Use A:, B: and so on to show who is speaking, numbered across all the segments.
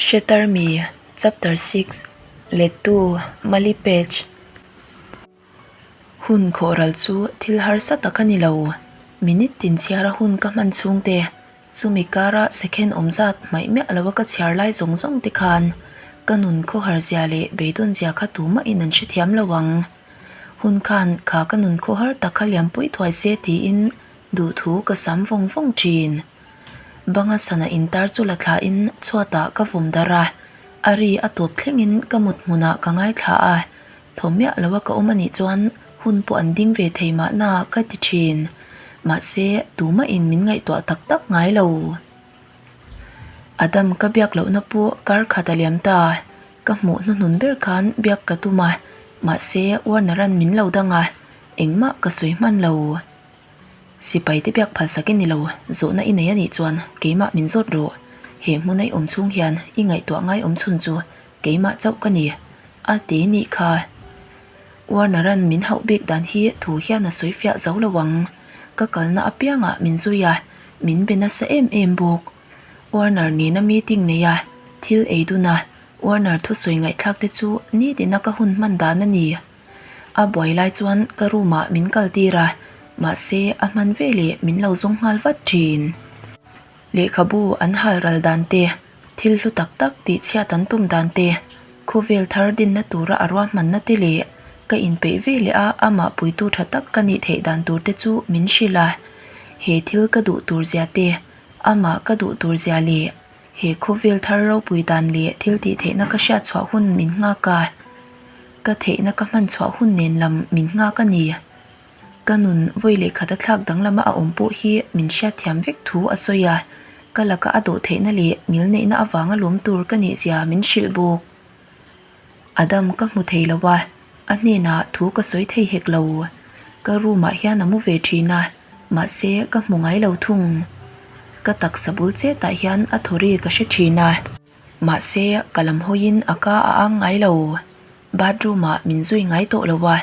A: Shatter Me, Chapter 6, Lettu, Mali Page. Hun khawhral chu thil harsa tak a ni lo. Minute tin chhiara hun ka hman chhung te, chumi kara second awm zat hmaih miah loa ka chhiar lai zawng zawng te khan ka nun khawhar zia leh beidawn zia kha tumahin an hrethiam lo ang. Hun khan kha ka nun khawhar tak kha liampui thuai se tiin duhthu ka sam vawng vawng thin. Banga sana intar chu la thlain chhuatah ka vawm darh a, a ri a tawp thlengin ka mut hmunah ka ngaithla a, thaw miah loa ka awm anih chuan hun pawh an ding ve thei mahna ka ti thin. Mahse, tumahin min ngaihtuah tak tak ngai lo. Adam ka biak lohna pawh kar khat a liam ta, ka hmuh hnuhnun ber khan biak ka tum a, mahse Warner-a'n min lo dang a, engmah ka sawi hman lo. Sipai te biak phal sak i ni lo, zawhna i nei a nih chuan keimah min zawt rawh. He hmuna i awm chhung hian i ngaihtuah ngai awm chhun chu keimah chauh ka ni, a ti nih kha. Warner-a'n min hauh bik dan hi thu hian a sawi fiah zo lo ang. Ka kalna apiangah min zui a, min be nasa em em bawk. Warner nena meeting nei a, thil ei dun a, Warner thusawi ngaihthlak te chu nitina ka hun hman dan a ni. A buai lai chuan ka room ah min kal tir a, mahse a hman ve leh min lo zawng nghal vat thin. Lehkhabu an hal ral dan te, thil hlu tak tak tih chhiat an tum dan te, khawvel thar dinna tura a ruahmanna te leh ka inpeih ve leh a amah puitu tha tak ka nih theih dan tur te chu min hrilh a. He thil ka duh tur zia te, amah ka duh tur zia leh He khawvel thar ropui dan leh thil tih theihna ka hriat chhuah hun min nghak a, ka theihna ka hman chhuah hun nen lam min nghak a ni. Ka nun vawi leh khat a thlak danglama a awm pawh hi min hriat thiam vek thu a sawi a, ka laka a dawh theihna leh ngilneihna avanga lawm tur ka nih zia min hrilh bawk. Adam ka hmu thei lo a, a hnenah thu ka sawi thei hek lo. Ka room ah hian a mu ve thin a, mahse ka hmu ngai lo thung. Ka taksa bul chetah hian a thaw ri ka hre thin a, mahse ka lam hawiin a ka a ang ngai lo. Bathroom ah min zui ngai tawh lo a,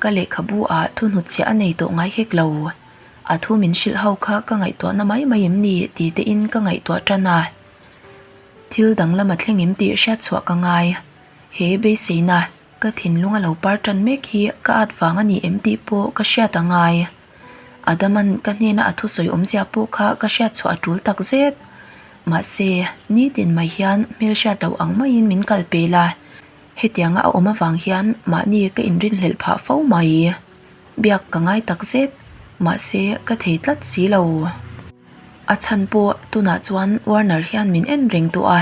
A: ka lehkhabu ah thu hnutchhiah a nei tawh ngai hek lo. A thu min hrilh ho kha ka ngaihtuahna mai mai em ni ti te in ka ngaihtuah tan a. Thil danglam a thleng em tih hriat chhuah ka ngai. He beiseina ka thinlung a lo par tan mek hi ka at vang a ni em tih pawh ka hriat a ngai. Adaman ka hnena a thusawi awmzia pawh kha ka hriat chhuah a tul tak zet. Mahse, nitin mai hian hmel hriat loh ang maiin min kal pel a, hetianga a awm avang hian mahni ka inrinhlelh phah fo mai. Biak ka ngai tak zet, mahse ka thei tlat si lo. A chhan pawh tunah chuan Warner hian min en reng tawh a,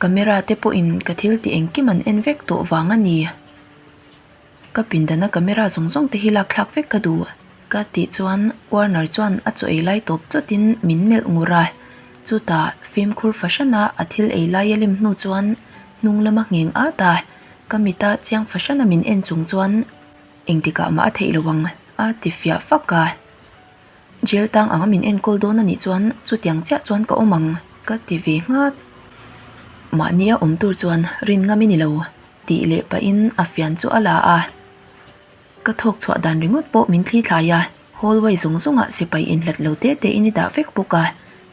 A: camera te pawhin ka thil tih engkim an en vek tawh vang a ni. Ka pindana camera zawng zawng te hi lak thlak vek ka duh ka tih chuan Warner chuan a chaw ei lai tawp chawtin min melh ngur a, chutah fimkhur fahrana a thil ei lai a lim hnu chuan hnung lama ngheng at a, ka mita chiang fahrana min en chung chuan engtikah mah a theih lo ang a ti fiah fak a. Jail tang anga min enkawl dawn a nih chuan chutiang chiah chuan ka awm ang ka ti ve nghat. Mahnia awm tur chuan rin ngam i ni lo tih leh pahin a fian chu a la a. Ka thawk chhuah dan ringawt pawh min thli thlai a, hallway zawng zawngah sipai inhlat lo te te in i dah vek bawk a,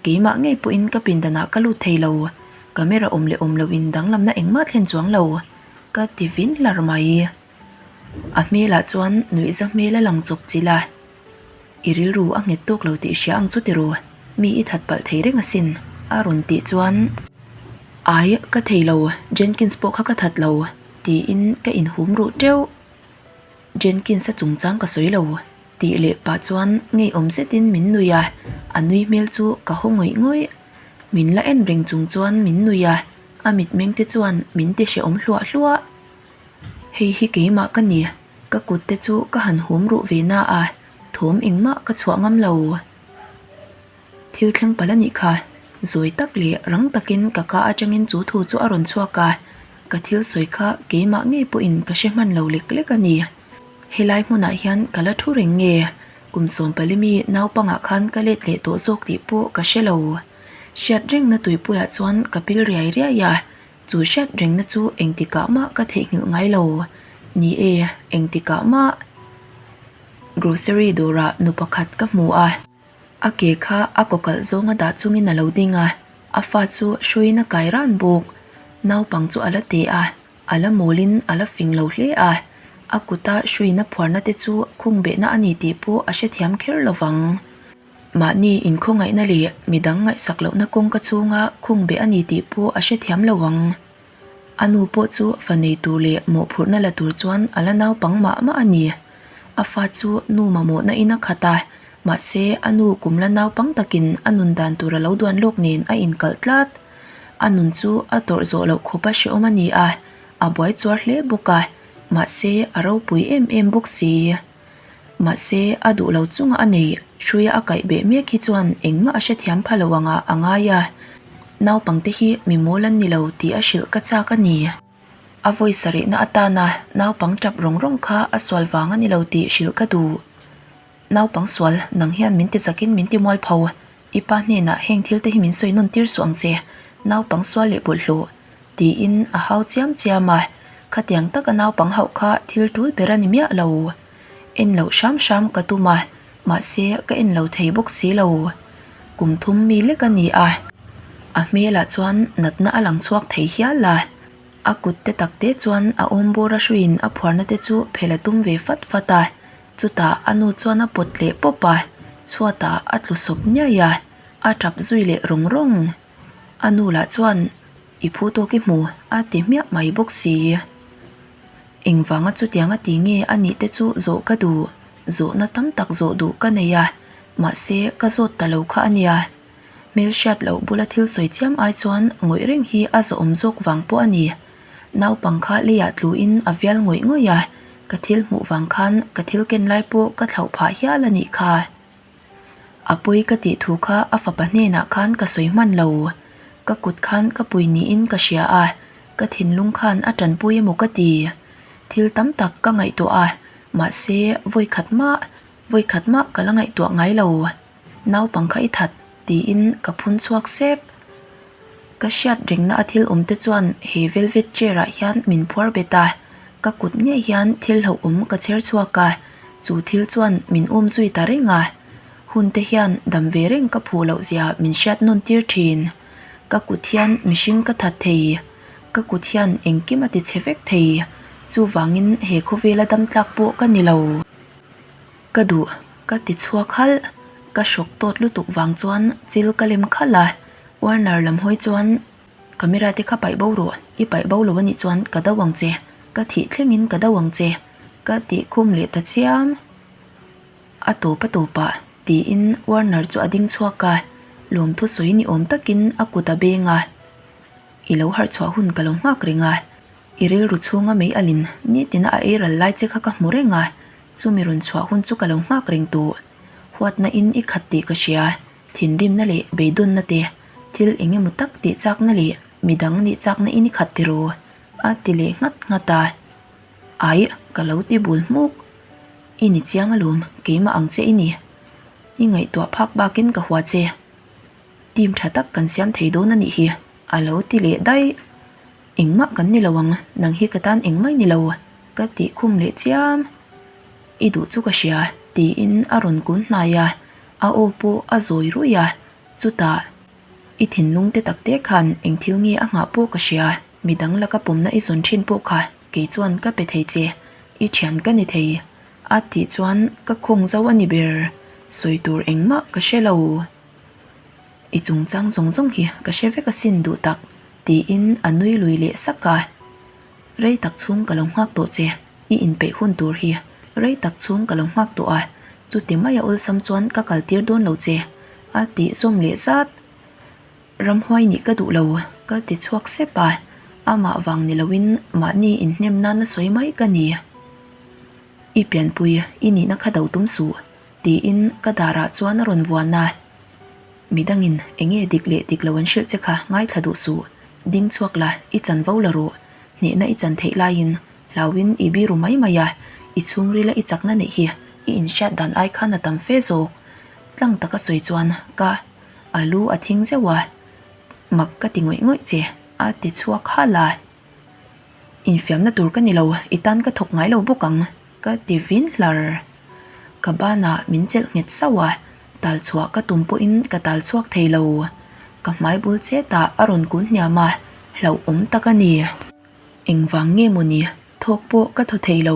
A: keimah ngei pawhin ka pindanah ka lut thei lo. Camera awm leh awm loin danglamna engmah thlen chuang lo ka ti vin hlar mai. A hmelah chuan nuihza hmel a lang chawp chilh a. I rilru a nghet tawk lo tih hria ang chu tiraw, mi i that palh thei reng asin, a rawn tih chuan, Ai, ka thei lo, Jenkins pawh kha ka that lo, tiin ka inhum ruh teuh. Jenkins-a chungchang ka sawi lo, tih leh pah chuan ngeiawm zetin min nui a, a nui hmel chu ka haw ngawih ngawih. Min la en reng chung chuan min nui a, a mitmeng te chuan min ti hrehawm hluah hluah. Hei hi keimah ka ni, ka kut te chu ka han hum ruh ve na a, thawm engmah ka chhuah ngam lo. Thil thleng palh a nih kha, zawi tak leh rang takin ka ka atangin chu thu chu a rawn chhuak a, ka thil sawi kha keimah ngei pawhin ka hre hman lo lek lek a ni. Helai hmunah hian ka la thu reng nge, kum sawmpalimi naupangah khan ka let leh tawh zawk tih pawh ka hre lo. Hriat rengna tuipuiah chuan ka pil riai riai a, Chu hriat rengna chu engtikah mah ka theihnghilh ngai lo. Ni e, engtikah mah. Grocery dawrah nu pakhat ka hmu a. A ke kha a kawkalh zawnga dah chungin a lo ding a, a fa chu hruiin a kai ran bawk. Naupang chu a la te a, a la mawlin a la fing lo hle a, a kuta hruina phuarna te chu khung behna a ni tih pawh a hrethiam kher lo vang. Mahni inkhawngaihna leh midang ngaihsak lohna kawngka chhunga khung beh a ni tih pawh a hrethiam lo ang. A nu pawh chu fa nei tur leh mawhphurhna la tur chuan a la naupang mah mah a ni. A fa chu nu mamawhna in a khat a, mahse a nu kum la naupang takin a nun dan tur a lo duan lawk nen a inkalh tlat. A nun chu a tawrh zawh loh khawpa hrehawm a ni a, a buai chuar hle bawk a, mahse a ropui em em bawk si. Mahse a duh lo chunga a nei hruia a kaih beh mek hi chuan engmah a hrethiam pha lo anga a ngai a, naupangte hi mi mawl an ni lo tih a hrilh ka chak a ni. A vawi sarihna atana naupang tap rawng rawng kha a sual vang a ni lo tih hrilh ka duh. Naupang sual, nang hian min ti chakin min ti mual pho. I pa hnenah heng thil te hi min sawi nawn tir suh ang che, naupang sual leh bawlhhlawh. Tiin a hau chiam chiam a, khatiang taka naupang hauh kha thil tul ber a ni miah lo. En loh hram hram ka tum a, mahse ka en lo thei bawk si lo. Kum thum mi lek a ni a, a hmelah chuan natna a lang chhuak thei hial a. A kut te tak te chuan a awm bawr a hruiin a phuarna te chu phel a tum ve fat fat a, chutah a nu chuan a pawt leh pawp a, chhuatah a tlu sawp niaih a, a tap zui leh rawng rawng. A nu lah chuan I phu tawk i hmu a ti hmiah mai bawk si. Engvanga chutiang a ti nge a nih te chu zawh ka duh, zawhna tam tak zawh duh ka nei a, mahse ka zawt ta lo kha a nia. Hmelhriat loh bula thil sawi chiam ai chuan ngawih reng hi a zawhawm zawk vang pawh a ni. Naupang kha leiah tluin a vial ngawih ngawih a, ka thil hmuh vang khan ka thil ken lai pawh ka thlauh phah hial a nih kha. A pawi ka tih thu kha a fapa hnenah khan ka sawi hman lo. Ka kut khan ka pui niin ka hria a, ka thinlung khan a tanpui emaw ka ti. Thil tam tak ka ngaihtuah a, mahse vawikhat mah, vawikhat mah ka la ngaihtuah ngai lo. Naupang kha i that, tiin ka phun chhuak sep. Ka hriat rengna a thil awm te chuan he velvet chair ah hian min phuar bet a, ka kut ngei hian thil hlauhawm ka chher chhuak a, chu thil chuan min um zui ta reng a. Hun te hian dam ve reng ka phuh loh zia min hriat nawn tir thin. Ka kut hian mihring ka that thei, ka kut hian engkim a ti chhe vek thei, chuvangin he khawvela dam tlak pawh ka ni lo. Ka duh, ka ti chhuak halh. Ka hrawk tawt lutuk vang chuan chil ka lem khalh a, Warner lam hawi chuan camera te kha paih bo rawh, i paih bo lo a nih chuan ka do ang che, ka thih thlengin ka do ang che, ka tih khum leh ta chiam. A tawp a tawpah tiin Warner chu a ding chhuak a, lawmthu sawi ni awm takin a kut a beng a, I lo harh chhuah hun ka lo nghak reng a, i rilru chhunga mei alin nitina a ei ral lai che kha ka hmu reng a, Chumi rawn chhuah hun chu ka lo nghak reng tawh. Huatna in i khat tih ka hria, thinrimna leh beidawnna te, thil eng emaw tak tih chakna leh midang nih chakna in i khat tiraw? a ti leh nghat nghat a. Aih, ka lo ti bul hmuk. I ni chiang alawm, keimah ang che i ni. I ngaihtuah phak bakin ka hua che. Team tha tak kan siam thei dawn a nih hi, a lo ti leh daih. Engmah kan ni lo ang, nang hi ka tan engmah i ni lo, ka tih khum leh chiam. I duh chu ka hria, tiin a rawn kun hnai a, a aw pawh a zawi ruih a, chutah i thinlung te tak te khan eng thil nge a nghah pawh ka hria, midang laka pawmna i zawn thin pawh kha kei chuan ka pe thei che, i thian ka ni thei, a tih chuan ka khawng zo a ni ber, sawi tur engmah ka hre lo. I chungchang zawng zawng hi ka hre vek asin duh tak, tiin a nui lui leh sak a. Rei tak chhung ka lo nghak tawh che, i inpeih hun tur hi rei tak chhung ka lo nghak tawh a, chuti maia awlsam chuan ka kal tir dawn lo che, a tih zawm leh zat. Ramhuai nih ka duh lo, ka ti chhuak sep a, amah vang ni loin mahni inhnem nana sawi mai ka ni. I pianpui i nihna kha do tum suh, tiin ka darah chuan a rawn vuan a. Midangin eng nge dik leh dik lo an hrilh che kha ngaithla duh suh. Ding chhuak la, i chan vo la rawh. Hnehna i chan theih laiin hlauin i biru mai mai a, i chhungrila i chakna neih hi i inhriat dan ai khan a tam fe zawk. Tlang taka sawi chuan ka a lu a thing zeuh a, mak ka ti ngawih ngawih che a ti chhuak halh a. Infiamna tur ka ni lo, i tan ka thawk ngai lo bawk ang, ka ti vin hlar. Ka banah min chelh nghet sauh a, tal chhuah ka tum pawhin ka tal chhuak thei lo. Ka hmai bul chetah a rawn kun hniam a. Hlauhawm tak a ni. Engvang nge maw ni, thawk pawh ka thaw thei lo.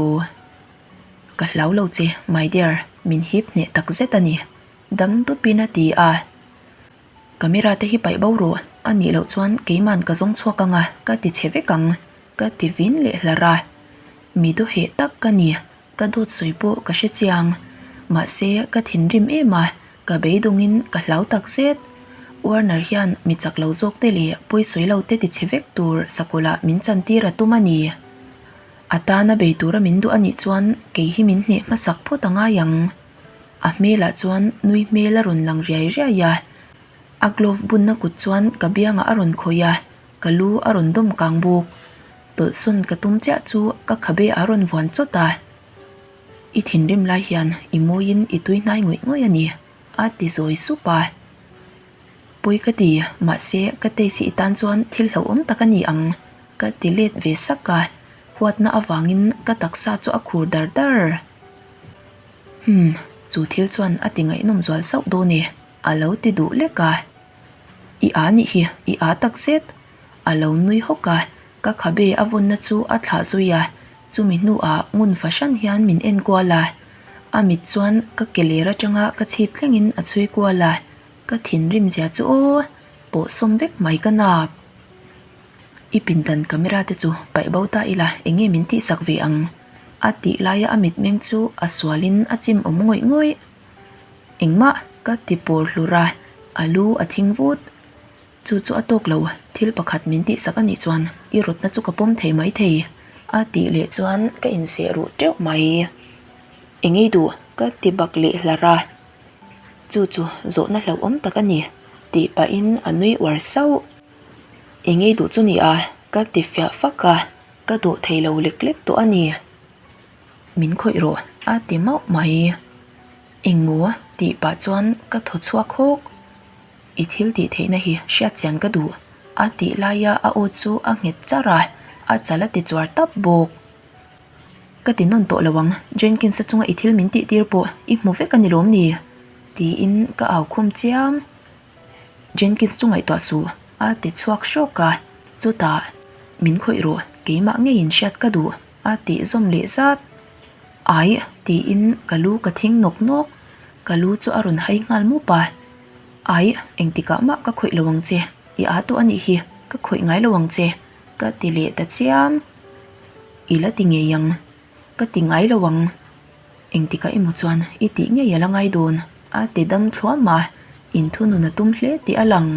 A: Ka hlau lo che, my dear, min hip hneh tak zet a ni. Dam dupin a ti a. Camera te hi paih bo rawh, a nih loh chuan keiman ka zawng chhuak ang a, ka ti chhe vek ang, ka ti vin leh hlar a. Mi dawheh tak ka ni, ka dawt sawi pawh ka hre chiang. Mahse, ka thinrim em a, ka beidawngin ka hlau tak zet. Warner hian mi chak lo zawk te leh pawisawi lo te ti chhe vek tur sakawlh ah min chantir a tum a ni. A tana bei tura min duh a nih chuan kei hi min hneh hmasak phawt a ngai ang. A hmelah chuan nui hmel a rawn lang riai riai a, a glove bunna kut chuan ka biangah a rawn khawih a, ka lu a rawn dawm kang bawk. Tawlhsawn ka tum chiah chu ka khabe a rawn vuan chawt a, I thinrim lai hian i mawiin i tui hnai ngawih ngawih a ni, a ti zawi sup a. Pawi ka ti, mahse ka taste i tan chuan thil hlauhawm tak a ni ang, ka ti let ve sak a, huatna avangin ka taksa chu a khur dar dar. Humm, chu thil chuan a ti ngaihnawm zual sauh dawn e, a lo ti duh lek a. I â nih hi, i â tak zet. A lo nui hawk a, ka khabe a vawnna chu a thlah zui a, chumi hnuah ngun fahran hian min en kual a. A mit chuan ka ke ler atanga ka chhip thlengin a chhui kual a, ka thinrim zia chu aw, pawh sawm vek mai ka nap. I pindan camera te chu paih bo ta ila eng nge min tihsak ve ang? A tih laia a mitmeng chu a sualin a chim awm ngawih ngawih. Engmah ka ti pawr hlur a, a lu a thing vut. Chu chu a tawk lo, thil pakhat min tihsak a nih chuan i rawtna chu ka pawm thei mai thei. A tih leh chuan ka inseh ruh teuh mai. Eng ei duh? Ka ti bak leh hlar a. Chu chu zawhna hlauhawm tak a ni, tih pahin a nui uar sauh. Eng ei duh chu ni a, ka ti fiah fak a, ka dawh thei lo lek lek tawh a ni. Min khawih rawh a ti mauh mai. Engmaw tih pah chuan ka thaw chhuak hawk. I thil tih theihna hi hriat chian ka duh a tih laia a aw chu a nghet char a, a chal a ti chuar tap bawk. Ka ti nawn tawh lo ang, Jenkins-a chunga i thil min tih tir pawh i hmu vek a ni lawm ni? tiin ka au khum chiam. Jenkins chu ngaihtuah suh a ti chhuak hrawk a, chutah min khawih rawh keimah ngeiin hriat ka duh a tih zawm leh zat. Aih tiin ka lu ka thing nawk nawk, ka lu chu a rawn hai nghal mup a, Aih engtikah mah ka khawih lo ang che, i â tawh a nih hi, ka khawih ngai lo ang che ka ti leh ta chiam. I la ti ngei ang. Ka ti ngai lo ang. Engtikah emaw chuan i tih ngei a la ngai dawn, a ti dam thluam a, inthunun a tum hle tih a lang.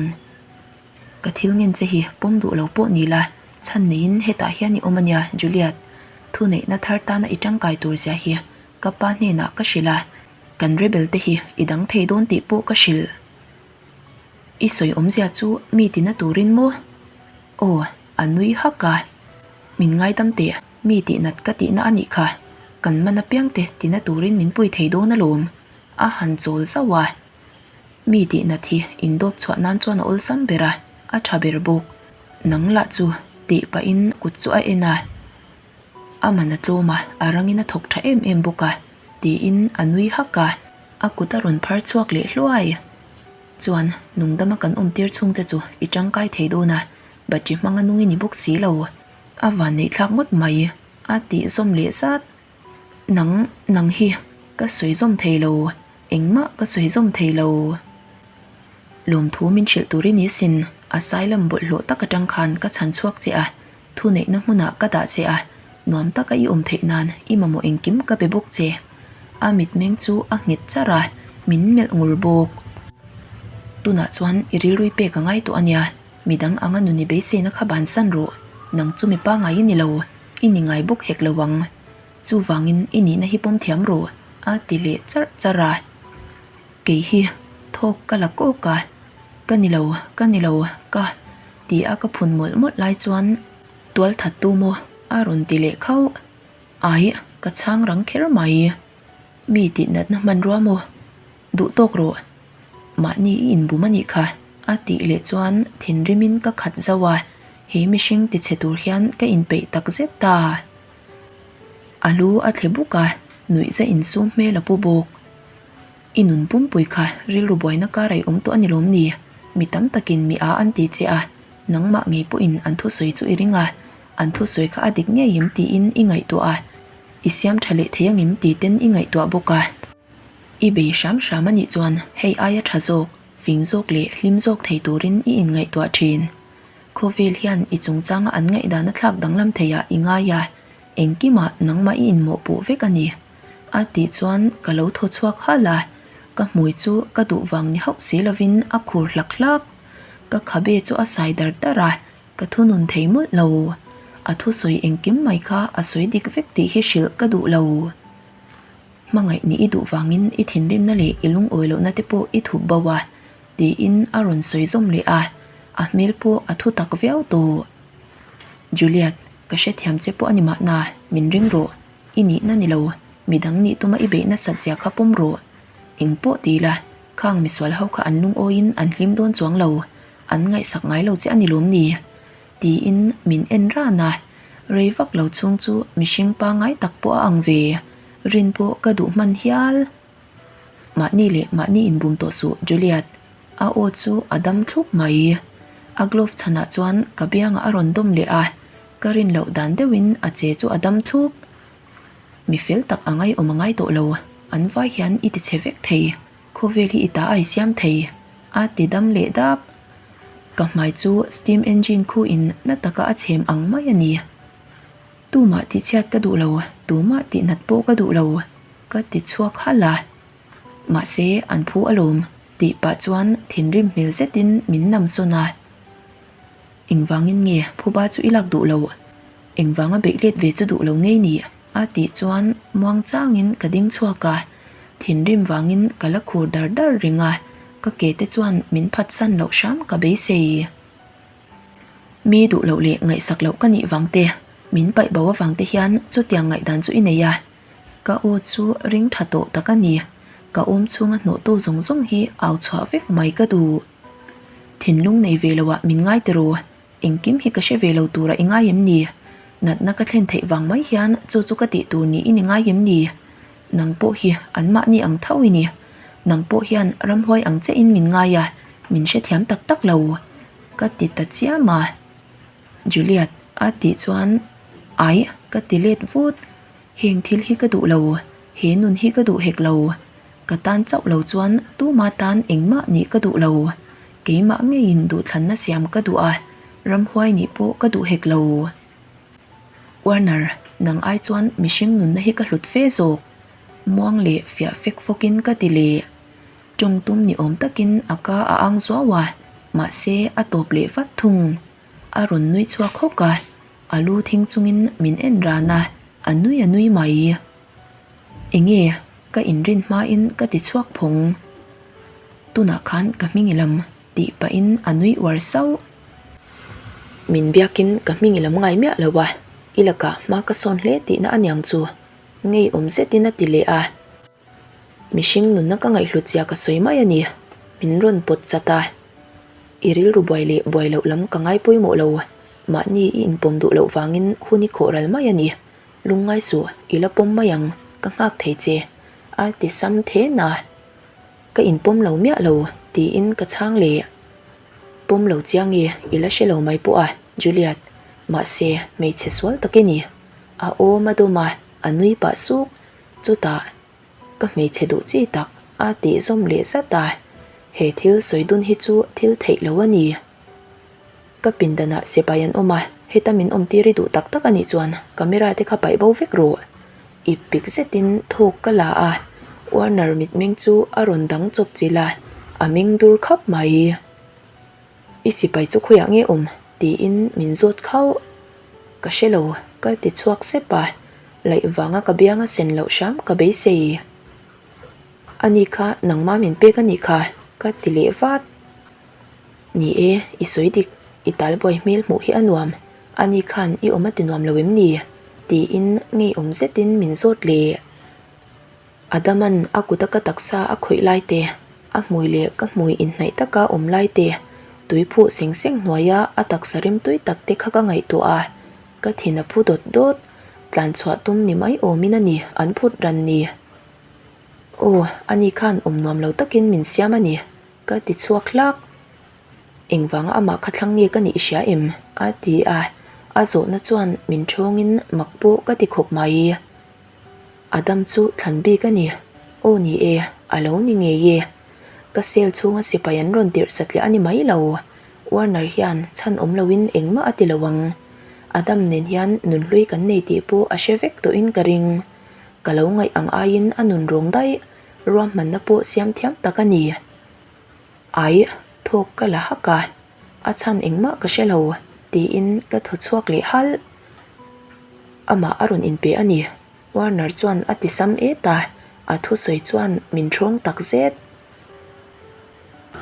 A: Ka thil ngen che hi pawm duh lo pawh ni la, chhan neiin hetah hian i awm a nia, Juliet. Thuneihna thar tana i tangkai tur zia hi ka pa hnenah ka hrilh a, kan rebel te hi i dang thei dawn tih pawh ka hrilh. I sawi awmzia chu mi tina turin maw? Aw, a nui hak a. Min ngaidam teh, mi tihnat ka tihna a nih kha, kan man apiangte tina turin min pui thei dawn alawm, a han chawl zauh a. Mi tihnat hi indawp chhuah nan chuan a awlsam ber a, a tha ber bawk. Nang lah chu tih pahin kut chu a en a, a man a tlawm a, a rangin a thawk tha em em bawk a, tiin a nui hak a, a kut a rawn phar chhuak leh hluai. Chuan nungdama kan awmtir chhung che chu i tangkai thei dawn a, Battery hmanga nung i ni bawk si lo, a van neih thlak ngawt mai, a tih zawm leh zat. Nang, nang hi ka sawi zawm thei lo, engmah ka sawi zawm thei lo. Lawmthu min hrilh tur i ni sin, asylum bawlhhlawh tak atang khan ka chhan chhuak che a, Thuneihna hmunah ka dah che a, nuam taka i awm theih nan i mamawh engkim ka be bawk che. A mitmeng chu a nghet char a, min melh ngur bawk. Tunah chuan i rilrui pek a ngai tawh a nia, midang anga nun i beiseina kha bansan rawh, nang chu mi pangngai i ni lo, i ni ngai bawk hek lo ang. Chuvangin i nihna hi pawm thiam rawh, a ti leh charh charh a. Kei hi thawk ka la kawk a, ka ni lo, ka ni lo, ka ti a ka phun mawlh mawlh lai chuan tual that tu maw a rawn ti leh khauh. Aih, ka chhang rang kher mai. Mi tih natna hmanrua maw? Duh tawk rawh. Mahni i inbum a nih kha, a tih leh chuan thinrimin ka khat zauh a, he mihring tichhe tur hian ka inpeih tak zet ta. A lu a thle buk a, nuihza insum hmel a pu bawk. I nun pumpui kha rilru buaina kar a i awm tawh a ni lawm ni? Mi tam takin mi a an ti che a. Nangmah ngei pawhin an thusawi chu i ring a, an thusawi kha a dik ngei em tiin i ngaihtuah a, i siam tha leh thei angem ti ten i ngaihtuah bawk a. I bei hram hram a nih chuan hei aia tha zawk, fing zawk leh hlim zawk thei turin i inngaihtuah thin. Khawvel hian i chungchanga an ngaihdan a thlak danglam theiah i ngai a, engkimah nangmah i inmawhpuh vek a ni. A tih chuan ka lo thaw chhuak halh a, ka hmui chu ka duh vang ni hauh si lovin a khur hlak hlak. Ka khabe chu a sai dar dar a, ka thunun thei mawlh lo. A thusawi engkim mai kha a sawi dik vek tih hi hrilh ka duh lo. Hmangaih nih i duh vangin i thinrimna leh i lungawi lohna te pawh i thup bo a, tiin a rawn sawi zawm leh a, a hmel pawh a thu tak viau tawh. Juliet, ka hrethiam che pawh a ni mahna, min ring rawh. I nihna ni lo, midang nih tuma i beih nasat zia kha pawm rawh. Eng pawh ti ila, khang misual ho kha an lungawiin an hlim dawn chuang lo, an ngaihsak ngai lo che a ni lawm ni? Tiin min en ran a, rei vak lo chhung chu mihring pangngai tak pawh a ang ve, rin pawh ka duh hman hial. Mahni leh mahni inbum tawh suh Juliet, a aw chu a dam thlup mai. A glove chhanah chuan ka biangah a rawn dawm leh a, ka rin loh dan deuhin a che chu a dam thlup. Mi fel tak a ngaihawm a ngai tawh lo, an vai hian i tichhe vek thei, khawvel hi i ta a i siam thei, a ti dam leh dap. Ka hmai chu steam engine khuin na taka a chhem ang mai a ni. Tumah tihchhiat ka duh lo, tumah tihnat pawh ka duh lo. Ka ti chhuak halh a, mahse an phu alawm tih pah chuan thinrim hmel zetin min nam sawn a. Engvangin nge phuba chu i lak duh lo? Engvanga beih let ve chu duh lo ngei ni? A tih chuan muang changin ka ding chhuak a, thinrim vangin ka la khur dar dar reng a, ka ke te chuan min phatsan loh hram ka beisei. Mi duh loh leh ngaihsak loh ka nih vang te, min paih bo avang te hian chutiang ngaihdan chu i nei a. Ka aw chu ring tha tawh tak a ni. Ka awm chhunga hnawhtu zawng zawng hi au chhuah vek mai ka duh. Thinlung nei ve loah min ngai tiraw? Engkim hi ka hre ve lo tura i ngai em ni? Natna ka thlen theih vang mai hian chu chu ka tih tur niin i ngai em ni? Nang pawh hi anmahni ang tho i ni. Nang pawh hian ramhuai ang che in min ngai a, min hrethiam tak tak lo. Ka ti ta chiam a. Juliet a tih chuan Aih ka ti let vut. Heng thil hi ka duh lo, he nun hi ka duh hek lo. Ka tan chauh lo chuan tuma tan engmah nih ka duh lo. Keimah ngeiin duhthlanna siam ka duh a, ramhuai nih pawh ka duh hek lo. Warner, nang ai chuan mihring nunna hi ka hlut fe zawk. Muang leh fiah fek fawkin ka ti leh. Tawng tum ni awm takin a ka a ang zuau a, mahse a tawp leh vat thung. A rawn nui chhuak hawk a, a lu thing chungin min en ran a, a nui a nui mai. Enge ka inrin hmain ka ti chhuak phawng. Tunah khan ka hming i lam tih pahin a nui uar sauh. Min biakin ka hming i lam ngai miah lo a, i lakah hma ka sawn hle tihna a niang chu ngeiawm zetin a ti leh a. Mihring nunna ka ngaihhlut zia ka sawi mai a ni, min rawn pawt chat a. I rilru buai leh buai loh lam ka ngai pawimawh lo, mahni i inpawm duh loh vangin hun i khawh ral mai a ni. Lungngai suh, i la pawm mai ang, ka nghak thei che, a ti sam then a. Ka inpawm lo miah lo, tiin ka chhang leh. Pawm lo chiang e, i la hre lo mai pawh a, Juliet. Mahse, hmeichhe sual tak i ni. A awm a dawm a, a nui pah suk. Chutah, ka hmeichhe duh chi tak a tih zawm leh zat a, he thil sawi dun hi chu thil theih lo a ni. Ka pindanah sipai an awm a, heta min awm tir i duh tak tak a nih chuan camera te kha paih bo vek rawh. Ip pik zetin thawk ka la a, Warner mitmeng chu a rawn dang chawp chilh a, a meng dur khap mai. I sipai chu khawiah nge awm? tiin min zawt khauh. Ka hre lo, ka ti chhuak sep a, laih vanga ka bianga sen loh hram ka beisei. Ani kha nangma min pek a nih kha, ka ti leh vat. Ni e, i sawi dik, i talbuai hmel hmuh hi a nuam, ani khan i awm a ti nuam lo em ni? tiin ngeiawm zetin min zawt leh. Adaman a kuta ka taksa a khawih lai te, a hmui leh ka hmui inhnaih taka awm lai te, tui phuh seng seng hnuaia a taksa rim tui tak te kha ka ngaihtuah a, ka thin a phu dawt dawt, tlan chhuah tum ni mai awmin a ni an phut ran ni. Aw, ani khan awm nuam lo takin min siam a ni, ka ti chhuak hlak. Engvanga amah kha thlang nge ka nih i hria em? a ti a, a zawhna chuan min thawngin mak pawh ka ti khawp mai. Adam chu thlan bik a ni. Aw ni e, a lo ni ngei e. Ka cell chhunga sipai an rawn tirh satliah a ni mai lo. Warner hian chhan awm loin engmah a ti lo ang. Adam nen hian nunhlui kan nei tih pawh a hre vek tawhin ka ring. Ka lo ngaih ang aiin a nun rawng daih, ruahmanna pawh siam thiam tak a ni. Aih, thawk ka la hak a, a chhan engmah ka hre lo, tiin ka thaw chhuak leh halh. Amah a rawn inpe a ni, Warner chuan a ti sam et a, a thusawi chuan min thawng tak zet.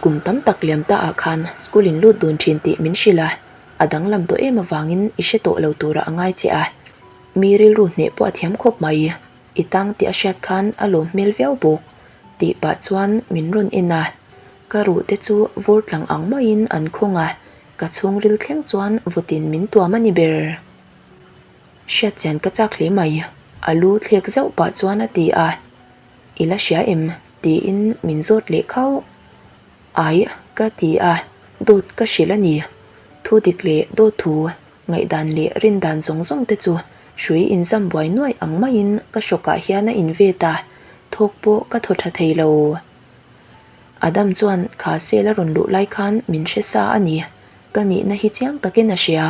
A: Kum tam tak liam ta ah khan school in lut dun thin tih min hrilh a, a danglam tawh em avangin i hre tawh lo turah a ngai che a, mi rilru hneh pawh a thiam khawp mai, i tang tih a hriat khan a lawm hmel viau bawk tih pah chuan min rawn en a, ka ruh te chu vur tlang ang maiin an khawng a, ka chhungril thleng chuan vawtin min tuam a ni ber. Hriat chian ka chak hle mai, a lu thlek zauh pah chuan a ti a. I la hria em? tiin min zawt leh khauh. Ai, ka ti a, dawt ka hrilh a ni. Thu dik leh dawt thu, ngaihdan leh rindan zawng zawng te chu hrui inzam buai nuaih ang maiin ka hrawkah hian a invet a, thawk pawh ka thaw tha thei lo. Adam chuan kha cell a rawn luh lai khan min hre sa a ni. Ka nihna hi chiang takin a hria,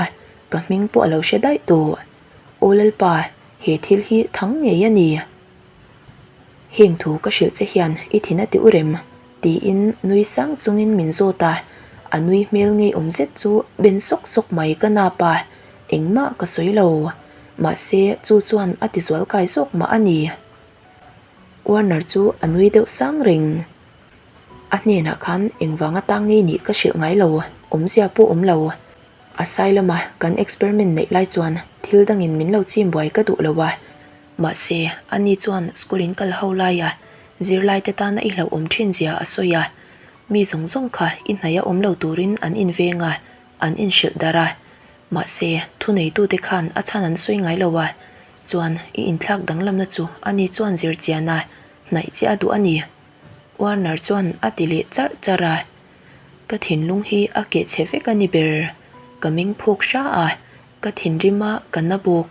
A: ka hming pawh a lo hre daih tawh. Aw Lalpa, he thil hi thang ngei a ni. Heng thu ka hrilh che hian i thin a ti u rem, tiin nui sang chungin min zawt a, a nui hmel ngeiawm zet chu ben sawk sawk mai ka nap a, engmah ka sawi lo. Mahse, chu chuan a ti zual kai zawk mah a ni. Warner chu a nui deuh sang reng. A hnenah khan engvang atang ngei nih ka hrilh ngai lo, awmzia pawh awm lo. A sai lama kan experiment neih lai chuan thil dangin min lo chim buai ka duh lo a, Mahse, ani chuan school in kal ho laia zirlaite tana i hlauhawm thin zia a sawi a, mi zawng zawng kha i hnaih a awm lo turin an inveng a, an inhrilh darh a. Mahse, thuneitute khan a chhan an sawi ngai lo a, chuan i inthlak danglamna chu ani chuan zir chian a, hnaih che a duh a ni. Warner chuan a ti leh charh charh a. Ka thinlung hi a keh chhe vek a ni ber. Ka meng phawk hra a, Ka thinrim a, ka na bawk.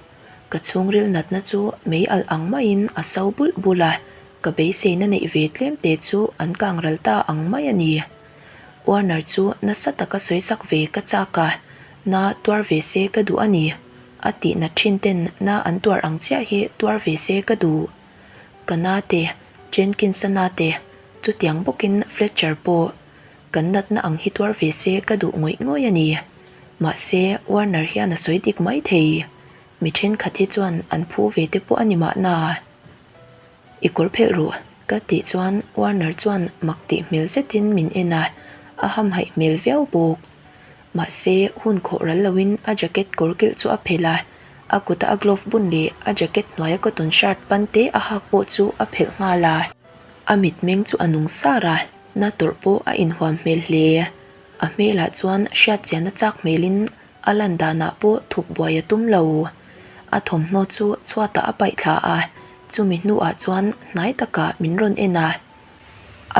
A: Ka chhungril natna chu mei alh ang maiin a so bulh bulh a, ka beiseina neih ve tlem te chu an kang ral ta ang mai a ni. Warner chu nasa taka sawi sak ve ka chak a, na tuar ve se ka duh a ni. A tihna thin ten na an tuar ang chiah hi tuar ve se ka duh. Ka na te, Jenkins-a na te, chutiang bawkin Fletcher pawh. Kan natna ang hi tuar ve se ka duh ngawih ngawih a ni. Mahse, Warner hian a sawi dik mai thei. Mi thenkhat hi chuan an phu ve te pawh a ni mahna. I kawr phelh ruh, ka tih chuan Warner chuan mak tih hmel zetin min en a, a hamhaih hmel viau bawk. Mahse, hun khawh ral loin a jacket kawr kilh chu a phelh a, a kuta a glove bun leh a jacket hnuaia cotton shirt pan te a hak pawh chu a phelh nghal a. A mitmeng chu a nung sar a. Na tawrh pawh a inhuam hmel hle. A hmelah chuan hriat chian a chak hmelin a lan danah pawh thup buai a tum lo. A thawmhnaw chu chhuatah a paih thla a, chumi hnuah chuan hnai takah min rawn en a.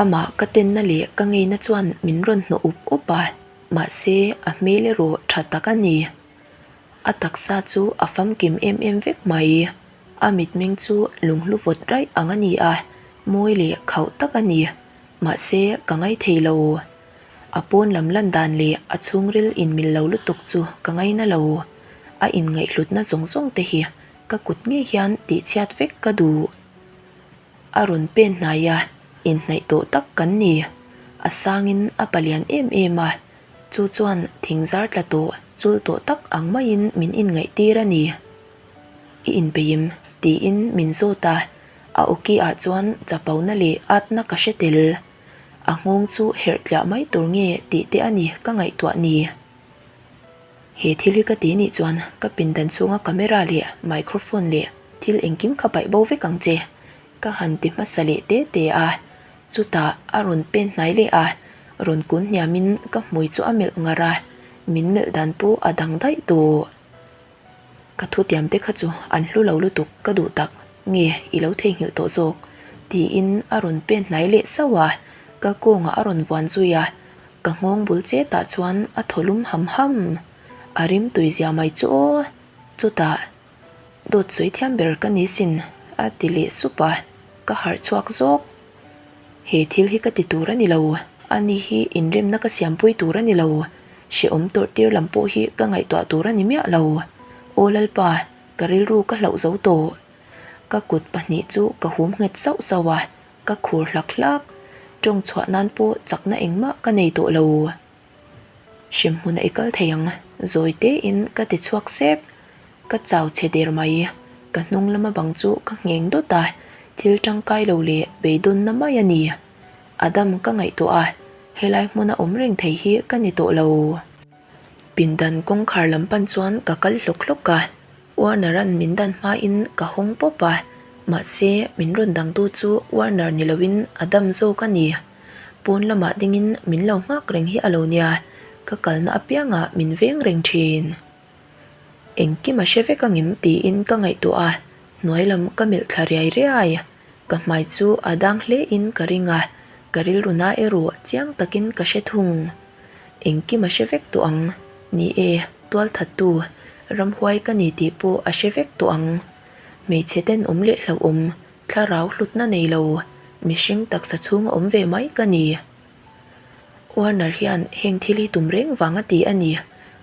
A: Amah ka tenna leh ka ngeina chuan min rawn hnawh up up a, mahse a hmel erawh tha tak a ni. A taksa chu a famkim em em vek mai. A mitmeng chu lunghlu vawt raih ang a ni a, mawi leh khauh tak a ni. Mahse, ka ngaithei lo. A pawn lam lan dan leh a chhungril inmil lo lutuk chu ka ngaina lo. A inngaihhlutna zawng zawng te hi ka kut ngei hian tihchhiat vek ka duh. A rawn pen hnai a, inhnaih tawh tak kan ni. A sangin a palian em em a, chu chuan thing zar tla tawh, chul tawh tak ang maiin min inngaihtir a ni. I inpeih em? tiin min zawt a, a awki ah chuan chapona leh atna ka hre tel. A nghawng chu herh tliah mai tur nge tih te a ni ka ngaihtuah ni. He thil hi ka ti nih chuan ka pindan chhunga camera leh microphone leh thil engkim kha paih bo vek ang che ka han ti hmasa leh te te a, chutah a rawn pen hnai leh a, rawn kun hniamin ka hmui chu a melh ngar a, min melh dan pawh a dang daih tawh. Ka thutiam te kha chu an hlu lo lutuk ka duh tak nge i lo theihnghilh tawh zawk? tiin a rawn pen hnai leh sauh a, ka kawngah a rawn vuan zui a. Ka nghawng bul chetah chuan a thaw lum ham ham. A rim tui zia mai chu aw. Chutah, Dawt sawi thiam ber ka ni sin, a ti leh sup a, ka harh chhuak zawk. He thil hi ka ti tur a ni lo, ani hi inremna ka siampui tur a ni lo, hrehawm tawrh tir lam pawh hi ka ngaihtuah tur a ni miah lo. Aw Lalpa, ka rilru ka hlauh zo tawh. Ka kut pahnih chu ka hum nghet sauh sauh a, ka khur hlak hlak. Tawng chhuah nan pawh chakna engmah ka nei tawh lo. Hremhmun a i kal thei ang, zawi tein ka ti chhuak sep. Ka chau chhe der mai. Ka hnung lama bang chu ka ngheng dawt a, thil tangkai lo leh beidawnna mai a ni. Adam ka ngaihtuah a, helai hmuna awm reng thei hi ka ni tawh lo. Pindan kawngkhar lam pan chuan ka kal hlawk hlawk a, Warner-a'n min dan hmain ka hawng pawp a, mahse min rawn dangtu chu Warner ni loin Adam zawk a ni. Pawn lamah dingin min lo nghak reng hi a lo nia, ka kalna apiangah min veng reng thin. Engkim a hre vek angem tiin ka ngaihtuah a, hnuai lam ka melh thla riai riai. Ka hmai chu a dang hlein ka ring a, ka rilru na erawh chiang takin ka hre thung. Engkim a hre vek tawh ang. Ni e, tualthattu, ramhuai ka ni tih pawh a hre vek tawh ang. Hmeichhe tenawm leh hlauhawm, thlarau hlutna nei lo, mihring taksa chhunga awm ve mai ka ni. Warner hian heng thil hi tum reng vang a ti a ni.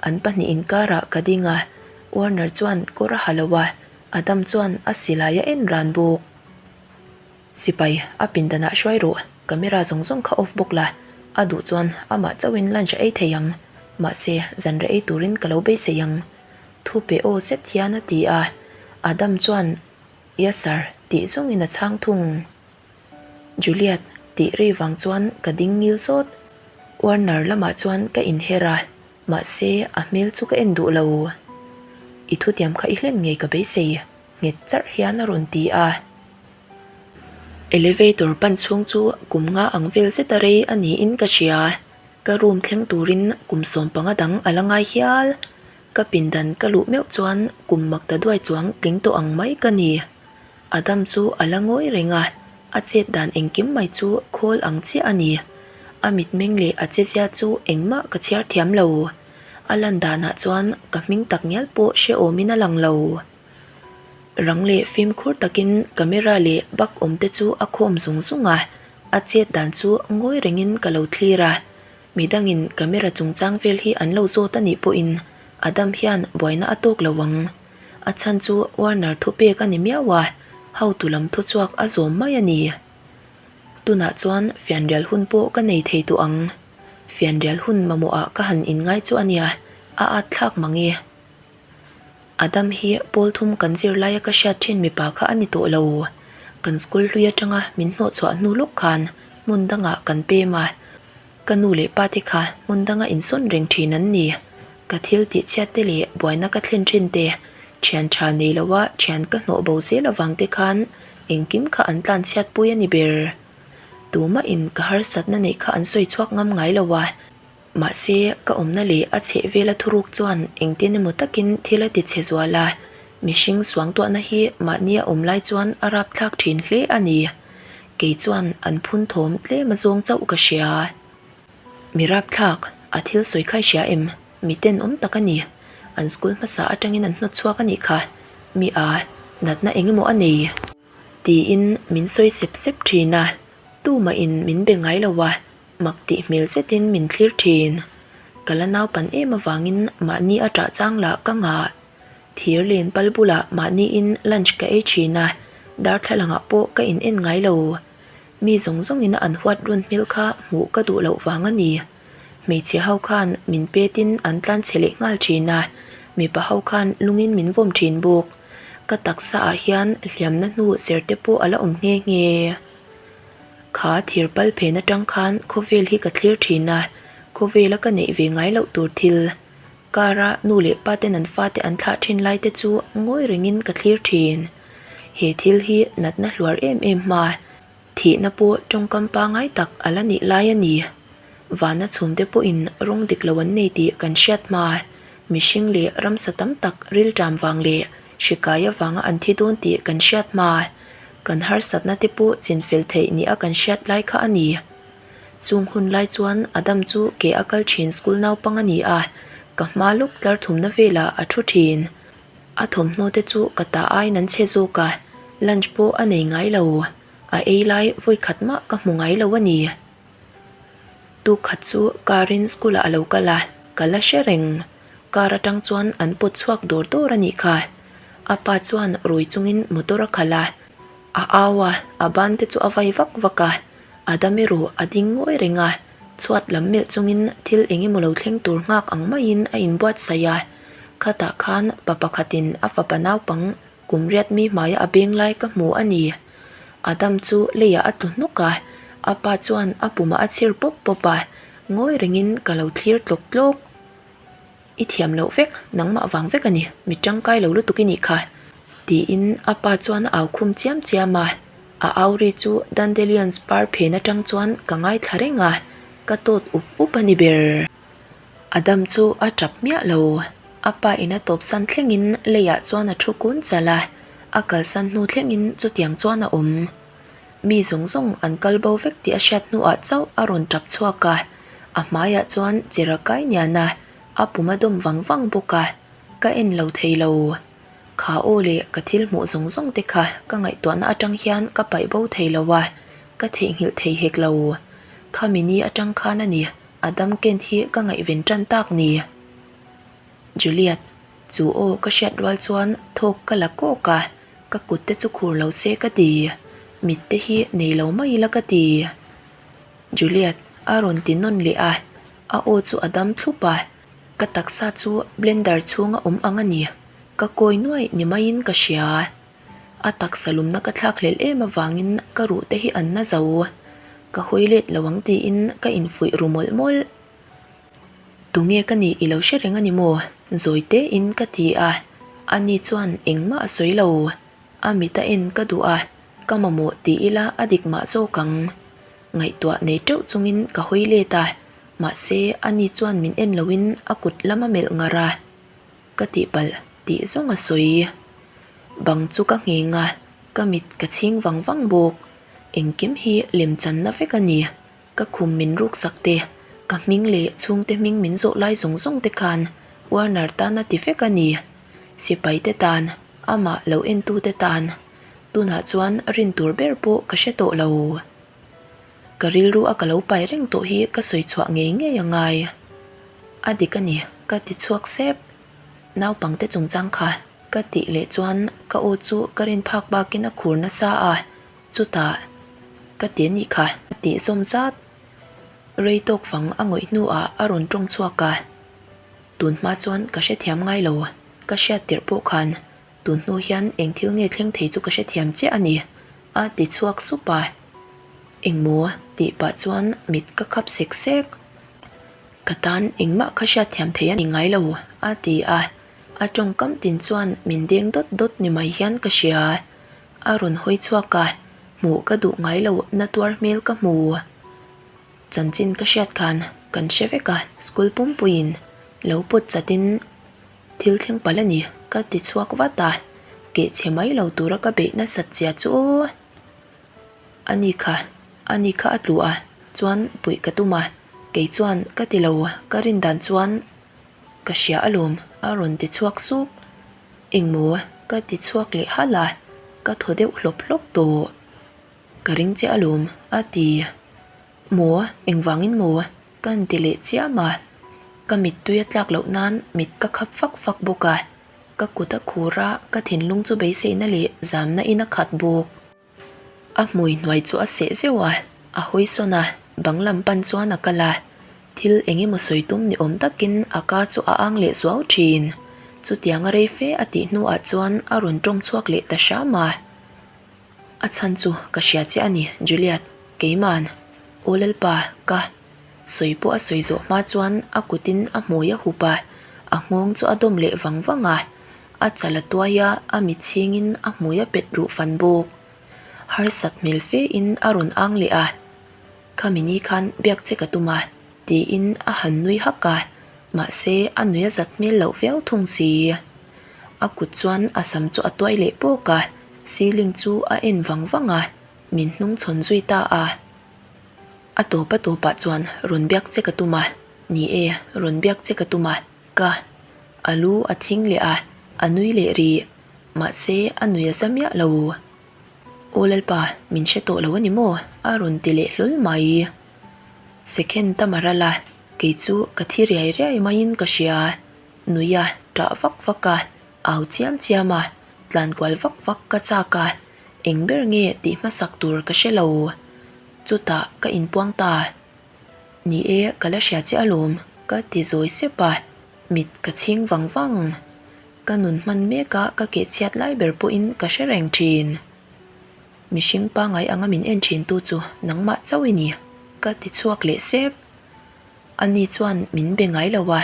A: An pahnih inkarah ka ding a, Warner chuan kawr a ha lo a, Adam chuan a silai a en ran bawk. Sipai, a pindanah hruai rawh, camera zawng zawng kha off bawk la, a duh chuan amah chauhin lunch a ei thei ang, mahse zanreh ei turin ka lo beisei ang. Thu pe aw zet hian a ti a, Adam chuan Yes sir tih zawngin a chhang thung. Juliet tih ri vang chuan ka ding ngil sawt. Warner lamah chuan ka inher a, mahse a hmel chu ka en duh lo. I thutiam kha i hlen ngei ka beisei. Nghet charh hian a rawn ti a. Elevator pan chhung chu kum nga ang vel zet a rei a niin ka hria. Ka room thleng turin kum 15 dang a la ngai hial. Ka pindan ka luh meuh chuan kum mak ta duai chuang tling tawh ang mai ka ni. Adam chu a la ngawi reng a, a chet dan engkim mai chu khawl ang chiah a ni. A mitmeng leh a chezia chu engmah ka chhiar thiam lo. A lan danah chuan ka hming tak ngial pawh hrehawmin a lang lo. Rang leh fimkhur takin camera leh bak awm te chu a khawm zung zung a, a chet dan chu ngawi rengin ka lo thlir a. Midangin camera chungchang vel hi an lo zawt a nih pawhin Adam hian buaina a tawk lo ang. A chhan chu Warner thupek a ni miau a, hotu lam thuchhuak a zawm mai a ni. Tunah chuan fianrial hun pawh ka nei thei tawh ang. Fianrial hun mamawhah ka han inngai chu a nia, a at thlak mang e. Adam hi pawl thum kan zir laia ka hriat thin mipa kha a ni tawh lo. Kan school hlui atanga min hnawhchhuah hnu lawk khan hmun dangah kan pem a, ka nu leh pa te kha hmun danga insawn reng thin an ni. Ka thil tihchhiat te leh buaina ka thlen thin te, thian tha nei loa thian ka hnawh bo zel avang te khan engkim kha an tlanchhiat pui a ni ber. Tumahin ka harsatna neih kha an sawi chhuak ngam ngai lo a. Mahse, ka awmna leh a chheh vela thuruk chuan engtin emaw takin thil a ti chhe zual a, mihring suangtuahna hi mahni a awm lai chuan a rapthlak thin hle a ni. Kei chuan an phun thawm tlem a zawng chauh ka hria. Mi rapthlak, a thil sawi khai hria em? Mi tenawm tak a ni. An school hmasa atangin an hnawt chhuak a nih kha. Mi a, natna eng emaw a nei. Tiin min sawi sep sep thin a, tumahin min be ngai lo a, Mak tih hmel zetin min thlir thin. Ka la naupan em avangin mahni a ṭah chang lah ka ngah. Thir len pal bulah mahniin lunch ka ei thin a, darthlalangah pawh ka in en ngai lo. Mi zawng zawngin a an huat run hmel kha hmuh ka duh loh vang a ni. Hmeichhe ho khan min petin an tlan chhe leh nghal thin a, mipa ho khan lungin min vawm thin bawk. Ka taksa ah hian hliamna hnu ser te pawh a la awm nghe nghe. Kha thir pal phen atang khan khawvel hi ka thlir thin a, khawvela ka neih ve ngai loh tur thil. Car a nu leh pa ten an fate an thlah thin lai te chu ngawi rengin ka thlir thin. He thil hi natna hluar em em hma, thihna pawh tawngkam pangai tak a la nih lai a ni. Vana chhumte pawhin rawng dik lo an nei tih kan hriat hma, mihring leh ramsa tam tak rilṭam vang leh hri kai avanga an thi dawn tih kan hriat hma. Kan harsatna te pawh chinfel theih nia kan hriat lai kha a ni. Chung hun lai chuan Adam chu ke a kal thin school naupang a ni a, ka hma lawk tlar thumna velah a thu thin. A thawmhnaw te chu ka ta aiin an chhe zawk a, lunch pawh a nei ngai lo. A ei lai vawi khat mah ka hmu ngai lo a ni. Tuk khat chu car in school ah a lo kal a, ka la hre reng. Car atang chuan an pawt chhuak dawr dawr a nih kha. A pa chuan rui chungin motor a khalh a, a au a, a ban te chu a vai vak vak a, a dam erawh a ding ngawi reng a, chhuat lam melh chungin thil eng emaw lo thleng tur nghak ang maiin a inbuatsaih a. Khatah khan pa pakhatin a fapa naupang Kum riat mi hmaia a beng lai ka hmu a ni. Adam chu leiah a tlu hnawk a, a pa chuan a pumah a chhir pawp pawp a, ngawi rengin ka lo thlir tlawk tlawk. I thiam loh vek, nangmah vang vek a ni, mi tangkai lo lutuk i nih kha, tiin a pa chuan a au khum chiam chiam a. A au ri chu Dandelions par phen atang chuan ka ngaithla reng a, ka tawt up up a ni ber. Adam chu a tap miah lo. A pa in a tawpsan thlengin leiah chuan a thu kun chalh a, a kalsan hnu thlengin chutiang chuan a awm. Mi zawng zawng an kal bo vek tih a hriat hnuah chauh a rawn tap chhuak a, a hmaiah chuan chira kai nian a, a pum a dawm vang vang bawk a, ka en lo thei lo. Kha aw leh ka thil hmuh zawng zawng te kha ka ngaihtuahna atang hian ka paih bo thei lo a, ka theihnghilh thei hek lo. Khami ni atang khan a ni. Adam Kent hi ka ngaihven tan tak ni. Juliet, chu aw ka hriat rual chuan thawk ka la kawk a, ka kut te chu khur lo se ka ti. Mit te hi nei lo mai ila ka ti. Juliet, a rawn ti nawn leh a, a aw chu a dam thlup a, ka taksa chu blender chhunga awm ang a ni, ka kawi nuaih ni maiin ka hria. A taksa lumna ka thlak hlelh em avangin ka ruh te hi an na zo. Ka hawi let lo ang tiin ka infuih ru mawlh mawlh. Tunge ka nih i lo hre reng a ni maw? Zawi tein ka ti a. Ani chuan engmah a sawi lo. A mit a en ka duh a, ka mamawh ti ila a dik mah zawk ang. Ngaihtuah nei teuh chungin ka hawi let a, mahse ani chuan min en loin a kut lam a melh ngar a. Ka tihpalh tih zawng a sawi. Bang chu ka ngheng a, ka mit ka chhing vang vang bawk. Engkim hi lemchanna vek a ni. Ka khum min ruksak te, ka hming leh chhungte hming min zawh lai zawng zawng te khan Warner tan a ti vek a ni. Sipai te tan, amah lo entu te tan. Tunah chuan rin tur ber pawh ka hre tawh lo. Ka rilru a ka lo pai reng tawh hi ka sawi chhuah ngei ngei a ngai. A dik a ni, ka ti chhuak sep. Naupangte chungchang kha ka tih leh chuan ka aw chu ka rin phak bakin a khur nasa a, chutah ka ti anih kha a tih zawm zat. Rei tawk fang a ngawih hnuah a rawn tawng chhuak a, tun hma chuan ka hrethiam ngai lo, ka hriat tirh pawh khan Tun hnu hian eng thil nge thleng thei chu ka hrethiam chiah a ni, a ti chhuak sup a. Engmaw? tih pah chuan mit ka khap sek sek. Ka tan engmah kha hriatthiam thei a ni ngai lo, a ti a. A tawngkam tin chuan min deng dawt dawt ni mai hian ka hria. A rawn hawi chhuak a, hmuh ka duh ngai lo na tuar hmel ka hmu. Chanchin ka hriat khan kan hre vek a, school pumpuiin lo pawt chatin Thil thleng palh a ni, ka ti chhuak vat a, keh chhe mai lo tura ka beih nasat chia chu aw. A ni kha, a ni kha a tlu a, chuan puih ka tum a, kei chuan ka ti lo, ka rin dan chuan ka hria alawm, a rawn ti chhuak sup. Engmaw? ka ti chhuak leh halh a, ka thaw deuh hlawp hlawp tawh. Ka ring che alawm, a ti. Maw? Engvangin maw? Ka han ti leh chiam a, ka mittui a tlak loh nan mit ka khap fak fak bawk a, ka kut a khur a, ka thinlung chu beiseina leh zamna in a khat bawk. A hmui hnuai chu a seh zeuh a, a hawi sawn a, bang lam pan chuan a kal a, thil eng emaw sawi tum ni awm takin a ka chu a ang leh zuau thin. Chutianga rei fe a tih hnuah chuan a rawn tawng chhuak leh ta hram a. A chhan chu ka hria che a ni, Juliet, keiman. Aw Lalpa, ka sawi pawh a sawi zawh hma chuan a kutin a hmui a hup a, a nghawng chu a dawm leh vang vang a, a chal a tuai a, a mit chhingin a hmui a pet ruh fan bawk. Harsat hmel fe in a rawn ang leh a, Khami ni khan biak che ka tum a, tiin a han nui hak a, mahse a nui a zat hmel loh viau thung si. A kut chuan a sam chu a tuai leh pawk a, ceiling chu a en vang vang a, min hnung chhawn zui ta a. A tawp a tawpah chuan rawn biak che ka tum a, ni e, rawn biak che ka tum a, ka a lu a thing leh a, a nui leh rih. Mahse, a nui a za miah lo. Aw Lalpa, min hre tawh lo a ni maw? a rawn ti leh hlawl mai. Second tam a ral a, kei chu ka thi riai riai maiin ka hria. Nui a, ṭah vak vak a, au chiam chiam a, tlan kual vak vak ka chak a, eng ber nge tih hmasak tur ka hre lo. Chutah ka inpuang ta. Ni e, ka la hria che alawm, ka ti zawi sep a, mit ka chhing vang vang. Ka nun hman mek a, ka keh chhiat lai ber pawhin ka hre reng thin. Mihring pangai anga min en thin tu chu nangmah chauh i ni, ka ti chhuak leh sep. Ani chuan min be ngai lo a,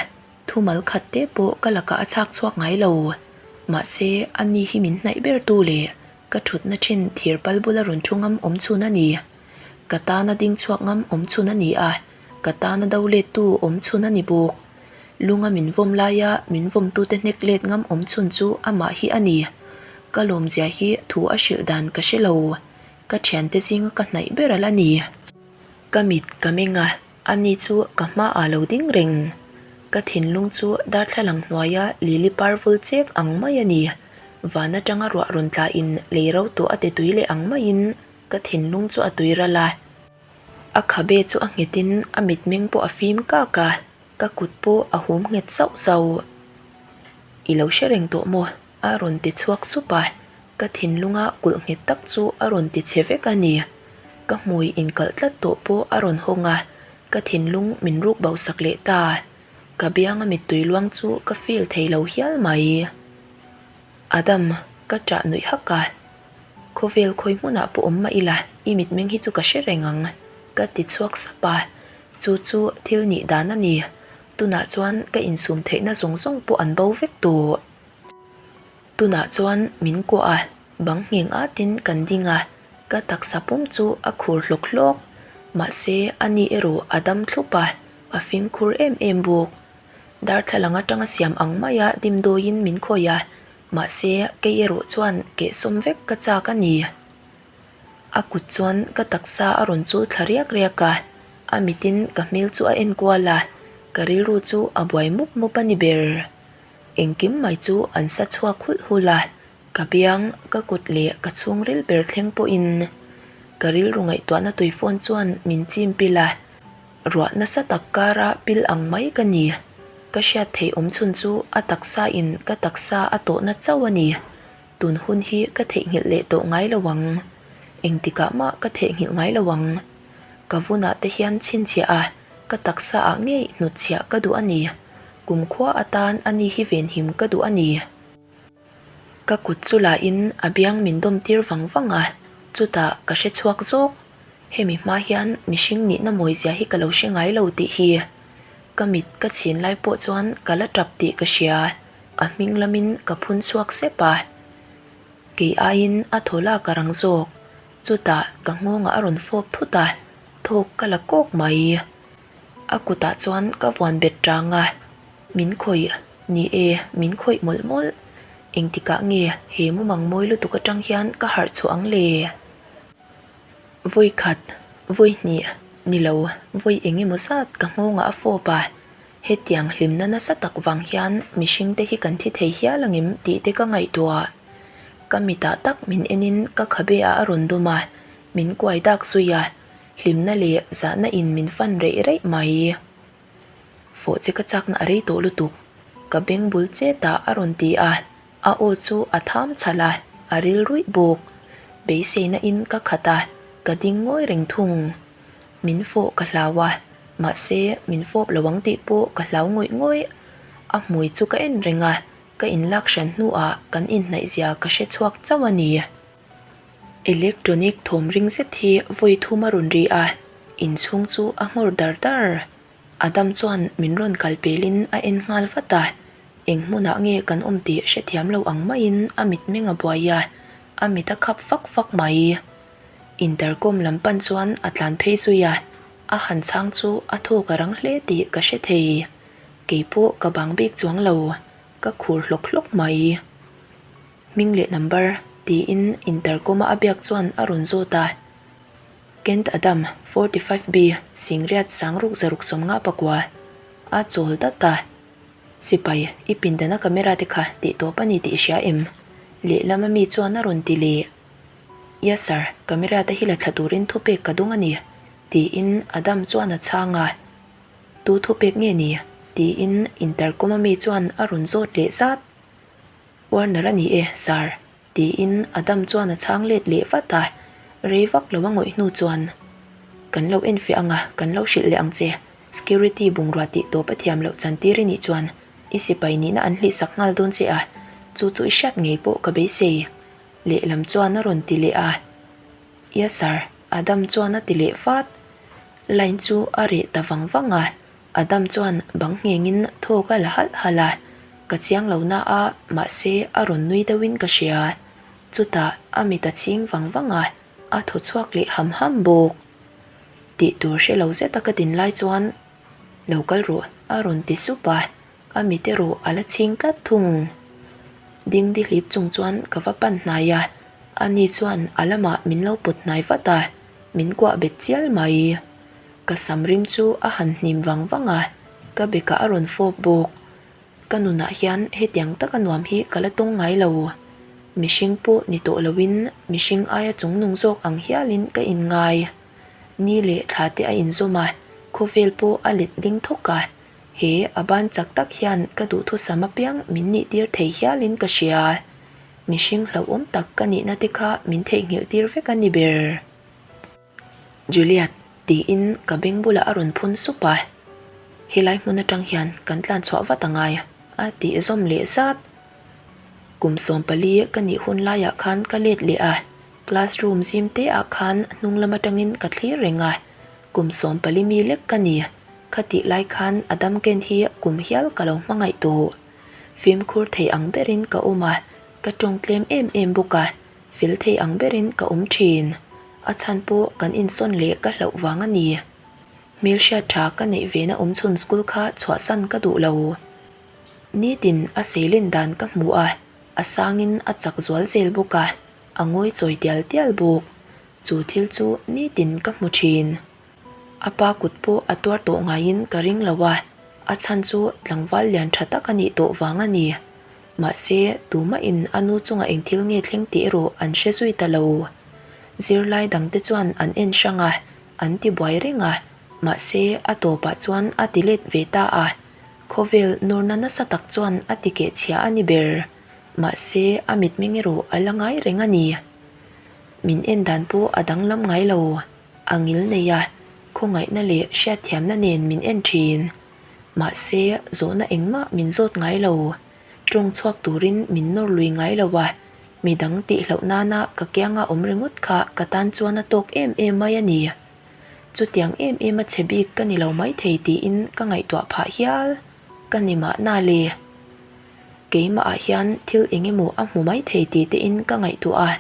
A: Thumal khat te pawh ka lakah a chhak chhuak ngai lo. Mahse, ani hi min hnaih ber tu leh ka thutna thin thir pal bula rawn thu ngam awm chhun a ni. Ka tana ding chhuak ngam awm chhun a ni a, ka tana do let tu awm chhun a ni bawk. Lunga min vawm laia min vawmtute hnek let ngam awm chhun chu amah hi a ni. Ka lawmzia hi thu a hrilh dan ka hre lo. Ka thiante zinga ka hnaih ber a la ni. Ka mit ka meng a. Ani chu ka hmaah lo ding reng. Ka thinlung chu darthlalang hnuaia lili par vul chek ang mai a ni. Van atanga ruah rawn tlahin lei ro tawh a ti tui leh ang maiin ka thinlung chu a tui ral a. A khabe chu a nghetin a mitmeng pawh a fim kak a, ka kut pawh a hum nghet sauh sauh. I lo hre reng tawh maw? A rawn ti chhuak sup a, ka thinlunga kulh nghet tak chu a rawn ti chhe vek a ni. Ka hmui inkalh tlat tawh pawh a rawn hawng a, ka thinlung min ruk bo sak leh ta. Ka bianga mittui luang chu ka feel thei lo hial mai. Adam, ka ṭah nuih hak a. Khawvel khawi hmunah pawh awm mah ila, i mitmeng hi chu ka hre reng ang, ka ti chhuak sap a. Chu chu thil nih dan a ni. Tunah chuan ka insum theihna zawng zawng pawh an bo vek tawh. Tunah chuan min kuah a, bang ngheng atin kan ding a, ka taksa pum chu a khur hlawk hlawk. Mahse, ani erawh a dam thlup a, a fimkhur em em bawk. Darthlalang atanga siam ang maia dimdawiin min khawih a, mahse, kei erawh chuan kehsawm vek ka chak a ni. A kut chuan ka taksa a rawn chul thla riak riak a, a mitin ka hmel chu a en kual a, ka rilru chu a buai mup mup a ni ber. Engkim mai chu an sa chhuak hulh hulh a, ka biang, ka kut leh ka chhungril ber thleng pawhin ka rilru ngaihtuahna tui phone chuan min chim pil a, ruah nasa tak kara pil ang mai ka ni. Ka hriat theih awm chhun chu a taksa in ka taksa a tawhna chauh a ni. Tun hun hi ka theihnghilh leh tawh ngai lo ang. Engtikah mah ka theihnghilh ngai lo ang. Ka vunah te hian chhinchhiah a, ka taksa ah ngei hnutchhiah ka duh a ni. Kumkhua atan a ni hi venhim ka duh a ni. Ka kut chu la in a biang min dawm tir vang vang a, chutah ka hre chhuak zawk. Hemi hma hian mihring nihna mawizia hi ka lo hre ngai lo tih hi. Ka mit ka chhin lai pawh chuan ka la tap tih ka hria, a hming lamin ka phun chhuak sep a. Kei aiin a thaw lak a rang zawk, chutah ka nghawngah a rawn fawp thut a, thawk ka la kawk mai. A kutah chuan ka vuan bet rang a, min khawih, ni e, min khawih mawlh mawlh. Engtikah nge he mumang mawi lutuk atang hian ka harh chhuah ang le? Vawi khat, vawi hnih, ni lo, vawi eng emaw zat ka nghawngah a fawp a, hetiang hlimna nasa tak vang hian mihring te hi kan thi thei hial angem tih te ka ngaihtuah. Ka mitah tak min enin ka khabe ah a rawn dawm a, min kuai dak zui a, Hlimna leh zahna in min fan reih reih mai. Fawh che ka chakna a rei tawh lutuk. Ka beng bul chet ah a rawn ti a, a aw chu a tham chhalh a, a ril ruih bawk. Beiseina in ka khat a, ka ding ngawi reng thung. Min fawh ka hlau a, mahse min fawp lo ang tih pawh ka hlau ngawih ngawih. A hmui chu ka en reng a, ka inlak hran hnuah kan inhnaihzia ka hre chhuak chauh a ni. Electronic thawm ring zet hi vawi thum a rawn ri a, inchhung chu a nghawr dar dar. Adam chuan min rawn kal pelin a en nghal vat a, eng hmunah nge kan awm tih hrethiam lo ang maiin a mitmeng a buai a, a mit a khap fak fak mai. Intercom lam pan chuan a tlan phei zui a, a han chhang chu a thawk a rang hle tih ka hre thei. Keipawh ka bang bik chuang lo, ka khur hlawk hlawk mai. Hming leh number tiin intercom a a biak chuan a rawn zawt a. Kent Adam, 45 B, Singriat Sangruk zaruk 50 pakua, a chawl dat a. Sipai, i pindana camera te kha tih tawp a ni tih i hria em? Lehlam ami chuan a rawn ti leh. Yes sir, camera te hi la thla turin thupek ka dung a ni, tiin Adam chuan a chhang a. Tu thupek nge ni? tiin intercom ami chuan a rawn zawt leh zat. Warner a ni e, sir, Tiin Adam chuan a chhang let leh vat a, rei vak lo a ngawih hnu chuan, Kan lo enfiah ang a, kan lo hrilh leh ang che. Security bungrua tih tawp a thiam loh chantir i nih chuan i sipai nihna an hlih sak nghal dawn che a, chu chu i hriat ngei pawh ka beisei. Lehlam chuan a rawn ti leh a. Yes sir, Adam chuan a ti leh vat. Line chu a reh ta vang vang a, Adam chuan bang nghengin thawk a la halh halh a, ka chiang lo na a, mahse a rawn nui deuhin ka hria. Chutah a mit a chhing vang vang a, a thaw chhuak leh ham ham bawk. Tih tur hre lo zeta ka din lai chuan, Lo kal rawh a rawn ti sup a, a mit erawh a la chhing tlat thung. Dingdi hlip chung chuan ka va pan hnai a, ani chuan a lamah min lo pawt hnai vat a, min kuah bet chial mai. Ka sam rim chu a han hnim vang vang a, ka bekah a rawn fawp bawk. Ka nunah hian hetiang taka nuam hi ka la tawng ngai lo. Mihring pawh ni tawh loin mihring aia chungnung zawk ang hialin ka inngai. Ni leh thla te a inzawm a, khawvel pawh a let ding thawk a. He a ban chak tak hian ka duhthusam apiang min nih tir thei hialin ka hria. Mihring hlauhawm tak ka nihna te kha min theihnghilh tir vek a ni ber. Juliet, tiin ka beng bulah a rawn phun sup a, helai hmun atang hian kan tlan chhuah vat angai a tih zawm leh zat. Kum 14 ka nih hun laiah khan ka let leh a, classroom zim te ah khan hnung lam atangin ka thlir reng a, kum 14 mi lek ka ni, khatih lai khan a dam ken hi kum hial ka lo hmangaih tawh. Fimkhur thei ang berin ka awm a, ka tawng tlem em em bawk a, Fel thei ang berin ka awm thin. A chhan pawh kan insawn leh ka hlauh vang a ni. Hmelhriat tha ka neih vena awm chhun school kha chhuahsan ka duh lo. Nitin a seilen dan ka hmu a, a sangin a chak zual zel bawk a, a ngawi chawi tial tial bawk. Chu thil chu nitin ka hmu thin. A pa kut pawh a tuar tawh ngaiin ka ring lo a, a chhan chu tlangval lian tha tak a nih tawh vang a ni. Mahse, tumahin a nu chungah eng thil nge thleng tih erawh an hre zui ta lo. Zirlai dangte chuan an en hrang a, an ti buai reng a, mahse a tawpah chuan a ti let ve ta a. Khawvel nawrna nasa tak chuan a ti keh chhia a ni ber. Mahse, a mitmeng erawh a la ngai reng a ni. Min en dan pawh a danglam ngai lo. A ngil nei a, khawngaihna leh hriatthiamna nen min en thin. Mahse, zawhna engmah min zawt ngai lo. Tawng chhuak turin min nawr lui ngai lo a, midang tihloh nana ka kianga awm ringawt kha ka tan chuan a tawk em em mai a ni. Chutiang em em a chhe bik ka ni lo maithei tiin ka ngaihtuah phah hial. Ka ni mahna le. Keimah ah hian thil eng emaw a hmu mai thei tih te in ka ngaihtuah a,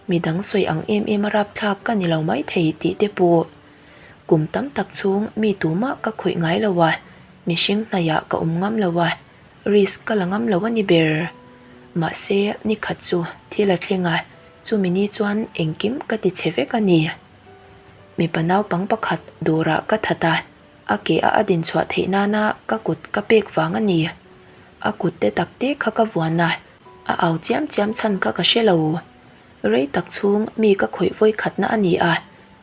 A: midang sawi ang em em a rapthlak ka ni lo mai thei tih te pawh. Kum tam tak chhung mi tumah ka khawih ngai lo a, mihring hnaihah ka awm ngam lo a, risk ka la ngam lo a ni ber. Mahse, ni khat chu thil a thleng a, chumi ni chuan engkim ka ti chhe vek a ni. Mipa naupang pakhat dawrah ka that a, A ke a a din chhuah theih nana ka kut ka pek vang a ni. A kut te tak te kha ka vuan a, a au chiam chiam chhan kha ka hre lo. Rei tak chhung mi ka khawih vawi khatna a ni a,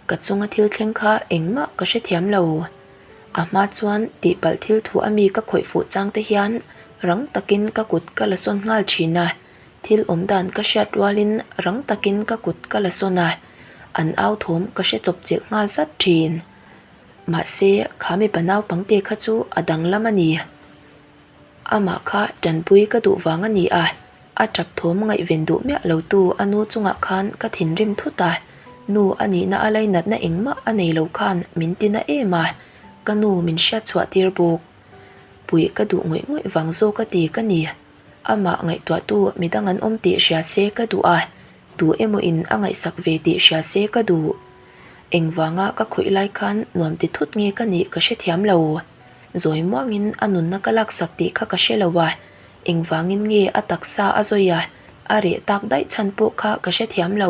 A: ka chunga thil thleng kha engmah ka hrethiam lo. A hma chuan tihpalh thil thu a mi ka khawih fuh chang te hian rang takin ka kut ka la sawn nghal thin a, thil awm dan ka hriat rualin rang takin ka kut ka la sawn a, an au thawm ka hre chawp chilh nghal zat thin. Mahse, kha mipa naupangte kha chu a danglam a ni. Amah kha tanpui ka duh vang a ni a, a tap thawm ngaihven duh miah lotu a nu chungah khan ka thinrim thut a, nu a nihna a lainatna engmah a nei lo khan min tina em a, ka nu min hriat chhuah tir bawk. Puih ka duh ngawih ngawih vang zawk a ti ka ni. Amah ngaihtuahtu midang an awm tih hria se ka duh a, tu emaw in a ngaihsak ve tih hria se ka duh. Engvanga ka khawih lai khan nuam ti thut nge ka nih ka hrethiam lo. Zawi muangin a nunna ka laksak tih kha ka hre lo a, engvangin nge a taksa a zawi a, a reh tak daih chhan pawh kha ka hrethiam lo.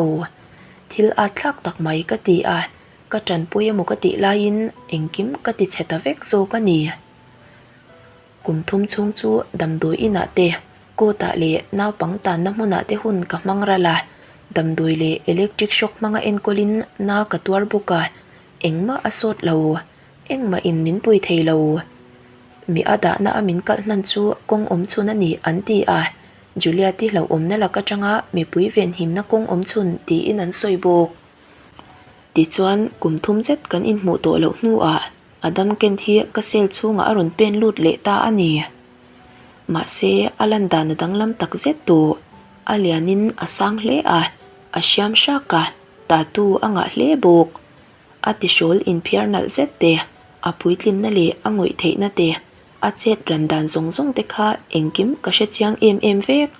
A: Thil at thlak tak mai ka ti a. Ka tanpui emaw ka tih laiin engkim ka ti chhe ta vek zawk a ni. Kum thum chhung chu damdawi inah te, court ah leh naupang tanna hmunah te hun ka hmang ral a, damdawi leh electric shock hmanga enkawlin na ka tuar bawk a, engmah a sawt lo, engmah in min pui thei lo. Mi a dahna a min kalh hnan chu kawng awm chhun a ni an ti a, Juliet-i hlauhawmna lak atanga mipui venhimna kawng awm chhun tiin an sawi bawk. Tichuan kum thum zet kan inhmuh tawh loh hnuah Adam Kent hi ka cell chhungah a rawn pen lut leh ta a ni. Mahse a lan dan a danglam tak zet tawh. A lianin a sang hle a, a hriam hrak a, tattoo a ngah hle bawk. A tihrawl inphiar nalh zet te, a puitlinna leh a ngawih theihna te, a chet ran dan zawng zawng te kha engkim ka hre chiang em em vek.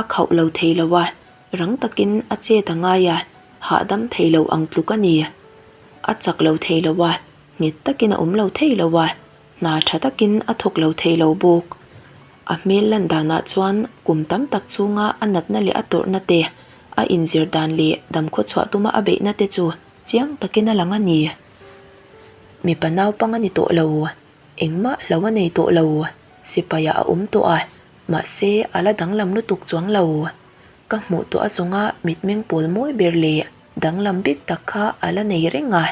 A: A khauh lo thei lo a, rang takin a chet a ngai a, hahdam thei lo ang tluk a ni. A chak lo thei lo a, nghet takin a awm lo thei lo a, hna tha takin a thawk lo thei lo bawk. A hmel lan danah chuan kum tam tak chhunga a natna leh a tawrhna te, a inzir dan leh damkhaw chhuah tuma a beihna te chu chiang takin a lang a ni. Mipa naupang a ni tawh lo, engmah hlo a nei tawh lo, sipaiah a awm tawh a, mahse a la danglam lutuk chuang lo. Ka hmuh tawh a zawnga mitmeng pawl mawi ber leh danglam bik tak kha a la nei reng a,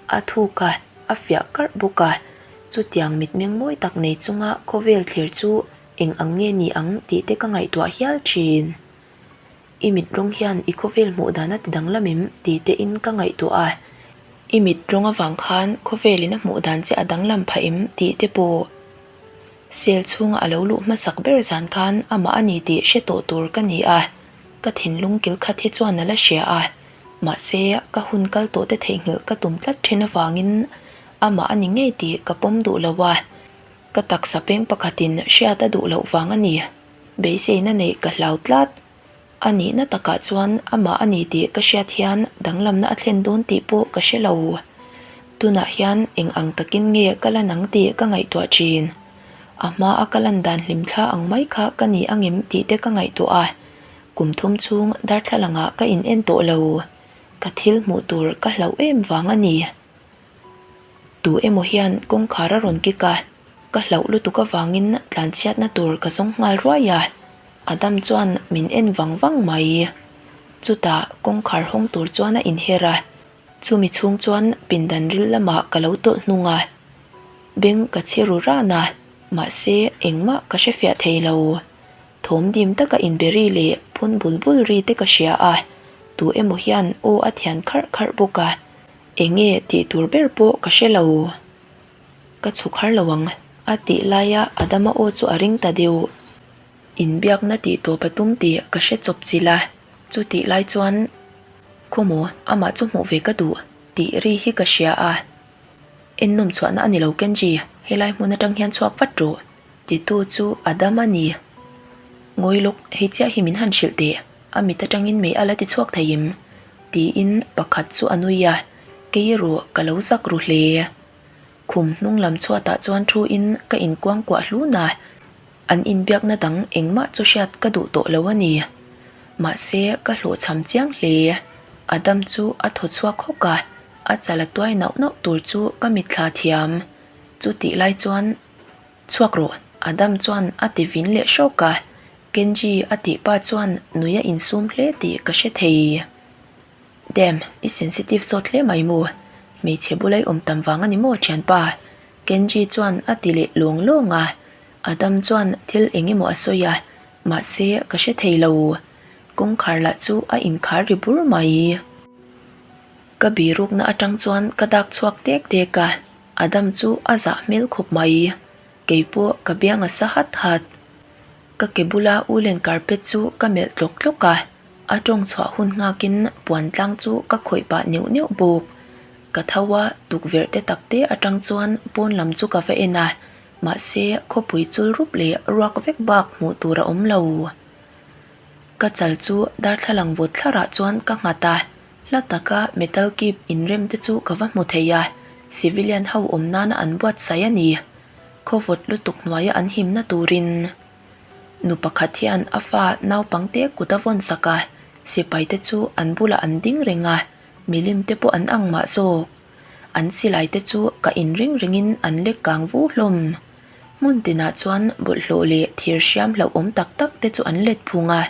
A: a thuk a, a fiah karh bawk a. Chutiang mitmeng mawi tak nei chunga khawvel thlir chu eng ang nge ni ang tih te ka ngaihtuah hial thin. I mit rawng hian i khawvel hmuh dan a ti danglam em tih te in ka ngaihtuah a, i mit rawng avang khan khawvel in a hmuh dan che a danglam phah em tih te pawh. Sel chhunga a lo luh hmasak ber zan khan amah a ni tih hre tawh tur ka ni a, ka thinlung kil khat hi chuan a la hria a, mahse ka hun kal tawh te theihnghilh ka tum tlat thin avangin amah a ni ngei tih ka pawm duh lo a, ka taksa peng pakhatin hriat a duh loh vang a ni. Beiseina neih ka hlau tlat. A nihna takah chuan amah a ni tih ka hriat hian danglamna a thlen dawn tih pawh ka hre lo. Tunah hian eng ang takin nge ka lan ang tih ka ngaihtuah thin. A hma a ka lan dan hlimthla ang mai kha ka ni angem tih te ka ngaihtuah a, kum thum chhung darthlalangah ka in en tawh lo. Ka thil hmuh tur ka hlauh em vang a ni. Tu emaw hian kawngkhar a rawn kik a, ka hlauh lutuk avangin tlanchhiatna tur ka zawng nghal ruai a, Adam chuan min en vang vang mai. Chutah kawngkhar hawng tur chuan a inher a, chumi chhung chuan pindan ril lamah ka lo tawlh hnung a, beng ka chhi ru ran a, mahse engmah ka hrefiah thei lo. Thawm dim taka inbe ri leh phun bul bul ri te ka hria a, tu emaw hian aw a thian kharh kharh bawk a. Enge tih tur ber pawh ka hre lo. Ka chhuk har lo ang, a tih laia Adama aw chu a ring ta deuh. Inbiakna tih tawp a tum tih ka hre chawp chilh a, chutih lai chuan Khawmaw, amah chu hmuh ve ka duh tih ri hi ka hria a. Ennawm chhuahna a ni lo Kenji, helai hmun atang hian chhuak vat rawh, titu chu Adam a ni. Ngawi lawk, hei chiah hi min han hrilh teh. A mit atangin mei a la ti chhuak thei em? tiin pakhat chu a nui a, kei erawh ka lo zak ru hle. Khum hnung lam chhuatah chuan thu in ka inkuangkuah hlun a, an inbiakna dang engmah chu hriat ka duh tawh lo a ni. Mahse ka hlawhchham chiang hle. Adam chu a thaw chhuak hawk a, a chal a tuai nauh nauh tur chu ka mitthla thiam. Chutih lai chuan Chhuak rawh, Adam chuan a ti vin leh hrawk a, Kenji a tih pa chuan nui a insum hle tih ka hre thei. Damn, i sensitive sawt hle mai maw? Hmeichhe bula i awm tam vang a ni maw thianpa? Kenji chuan a ti leh lawng lawng a, Adam chuan thil eng emaw a sawi a, mahse ka hre thei lo. Kawngkhar lah chu a inkhar ri bur mai. Ka birukna atang chuan ka dak chhuak tek tek a. Adam chu a zah hmel khawp mai. Kei pawh ka biang a sa hat hat. Ka ke bula ulen carpet chu ka melh tlawk tlawk a, a tawng chhuah hun nghakin puan tlang chu ka khawih pah neuh neuh bawk. Ka tho a, tukverh te tak te atang chuan pawn lam chu ka va en a, mahse khawpui chul rup leh ruak vek bak hmuh tur a awm lo. Ka chal chu darthlalang vawt thlarah chuan ka nghat a, Hla taka metal kip inrem te chu ka va hmu thei a, civilian ho awm nana an buatsaih a ni. Khawvawt lutuk hnuaia an himna turin nu pakhat hian a fa naupangte kut a vawn sak a, sipai te chu an bulah an ding reng a, milim te pawh an ang mah zawk. An silai te chu ka inring ringin an lek kang vu hlawm. Hmun tinah chuan bawlhhlawh leh thir hriam hlauhawm tak tak te chu an let phung a,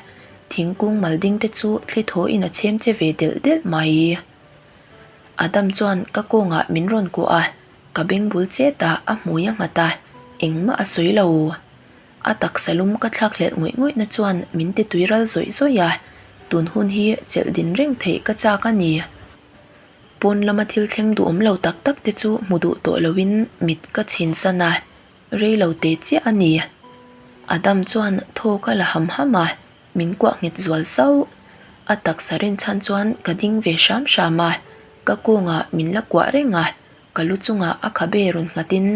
A: thingkung mal ding te chu thli thawiin a chhem che ve delh delh mai. Adam chuan ka kawngah min rawn kuah a, ka beng bul chetah a hmui a nghat a, engmah a sawi lo. A taksa lum ka thlak hlelh ngawih ngawih na chuan min ti tui ral zawih zawih a, tun hun hi chelh din reng theih ka chak a ni. Pawn lama thil thleng duhawm lo tak tak te chu hmu duh tawh loin mit ka chhin san a, rei lo te chiah a ni. Adam chuan thaw ka la ham ham a, min kuah nghet zual sauh. A taksa rinchhan chuan ka ding ve hram hram a, ka kawngah min la kuah reng a, ka lu chungah a khabe rawn nghatin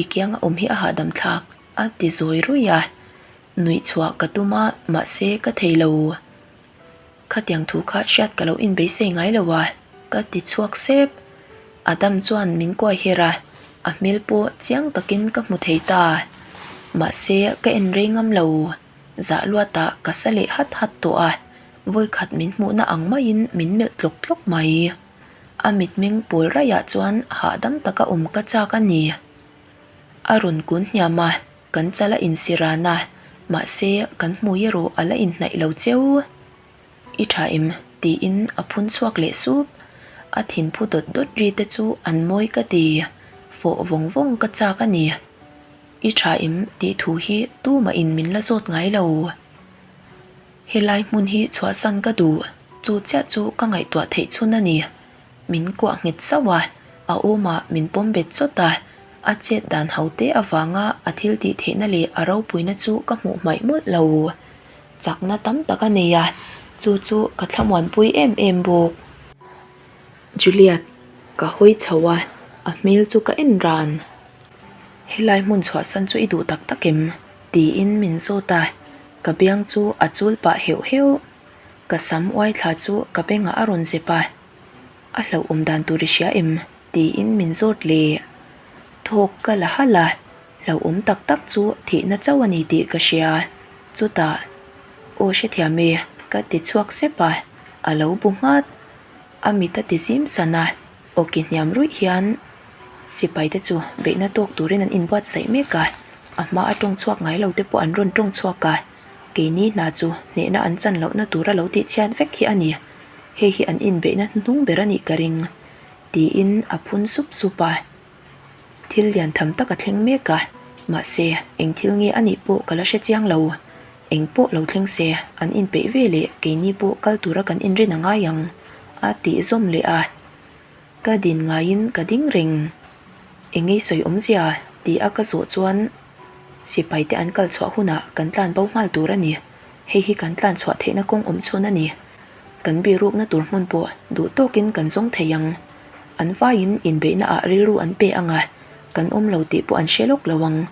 A: I kianga awm hi a hahdam thlak a ti zawi ruih a, nuih chhuah ka tum a mahse ka thei lo. Khatiang thu kha hriat ka lo inbeisei ngai lo a, ka ti chhuak sep. Adam chuan min kuai her a, a hmel pawh chiang takin ka hmu thei ta. Mahse ka en rei ngam lo, zah luatah ka sa leh hat hat tawh a, vawikhat min hmuhna ang maiin min melh tlawk tlawk mai. A mitmeng pawl raihah chuan hahdam taka awm ka chak a ni. A rawn kun hniam a, kan chal a insir ran a, mahse kan hmui erawh a la inhnaih lo cheu. I tha em? tiin a phun chhuak leh sup. A thinphu dawt dawt ri te chu an mawi ka ti, fawh vawng vawng ka chak a ni. I tha em? tih thu hi tumahin min la zawt ngai lo. Helai hmun hi chhuahsan ka duh, chu chiah chu ka ngaihtuah theih chhun a ni. Min kuah nghet zauh a, a awmah min pawm bet chawt a, a chet dan ho te avanga a thil tih theihna leh a ropuina chu ka hmuh hmaih mawlh lo. Chakna tam tak a nei a, chu chu ka thlamuanpui em em bawk. Juliet, ka hawi chho a, a hmel chu ka en ran. Helai hmun chhuahsan chu i duh tak tak em? tiin min zawt a, ka biang chu a chul pah heuh heuh. Ka sam uai thla chu ka bengah a rawn zep a, a hlauhawm dan tur i hria em? tiin min zawt leh. Thawk ka la halh a, hlauhawm tak tak chu thihna chauh a ni tih ka hria. Chutah, Aw hrethiam e, ka ti chhuak sep a, a lo bu nghat. A mit a ti zim san a, awki hniam ruih hian sipai te chu beihna tawk turin an inbuatsaih mek a, a hma a tawng chhuak ngai lo te pawh an rawn tawng chhuak a, keini hna chu hnehna an chan lohna tura lo tihchhiat vek hi a ni, hei hi an inbeihna hnuhnung ber a nih ka ring, tiin a phun sup sup a. Thil lian tham tak a thleng mek a, mahse eng thil nge a nih pawh ka la hre chiang lo. Eng pawh lo thleng se, an inpeih ve leh keini pawh kal tura kan inrin a ngai ang, a tih zawm leh a. Ka din ngaiin ka ding reng. Engei sawi awmzia? tih a ka zawh chuan sipai te an kal chhuah hunah kan tlan bo nghal tur a ni. Hei hi kan tlan chhuah theihna kawng awm chhun a ni. Kan birukna tur hmun pawh duh tawkin kan zawng thei ang. An vaiin inbeihna ah rilru an pe ang a, kan awm lo tih pawh an hre lawk lo ang.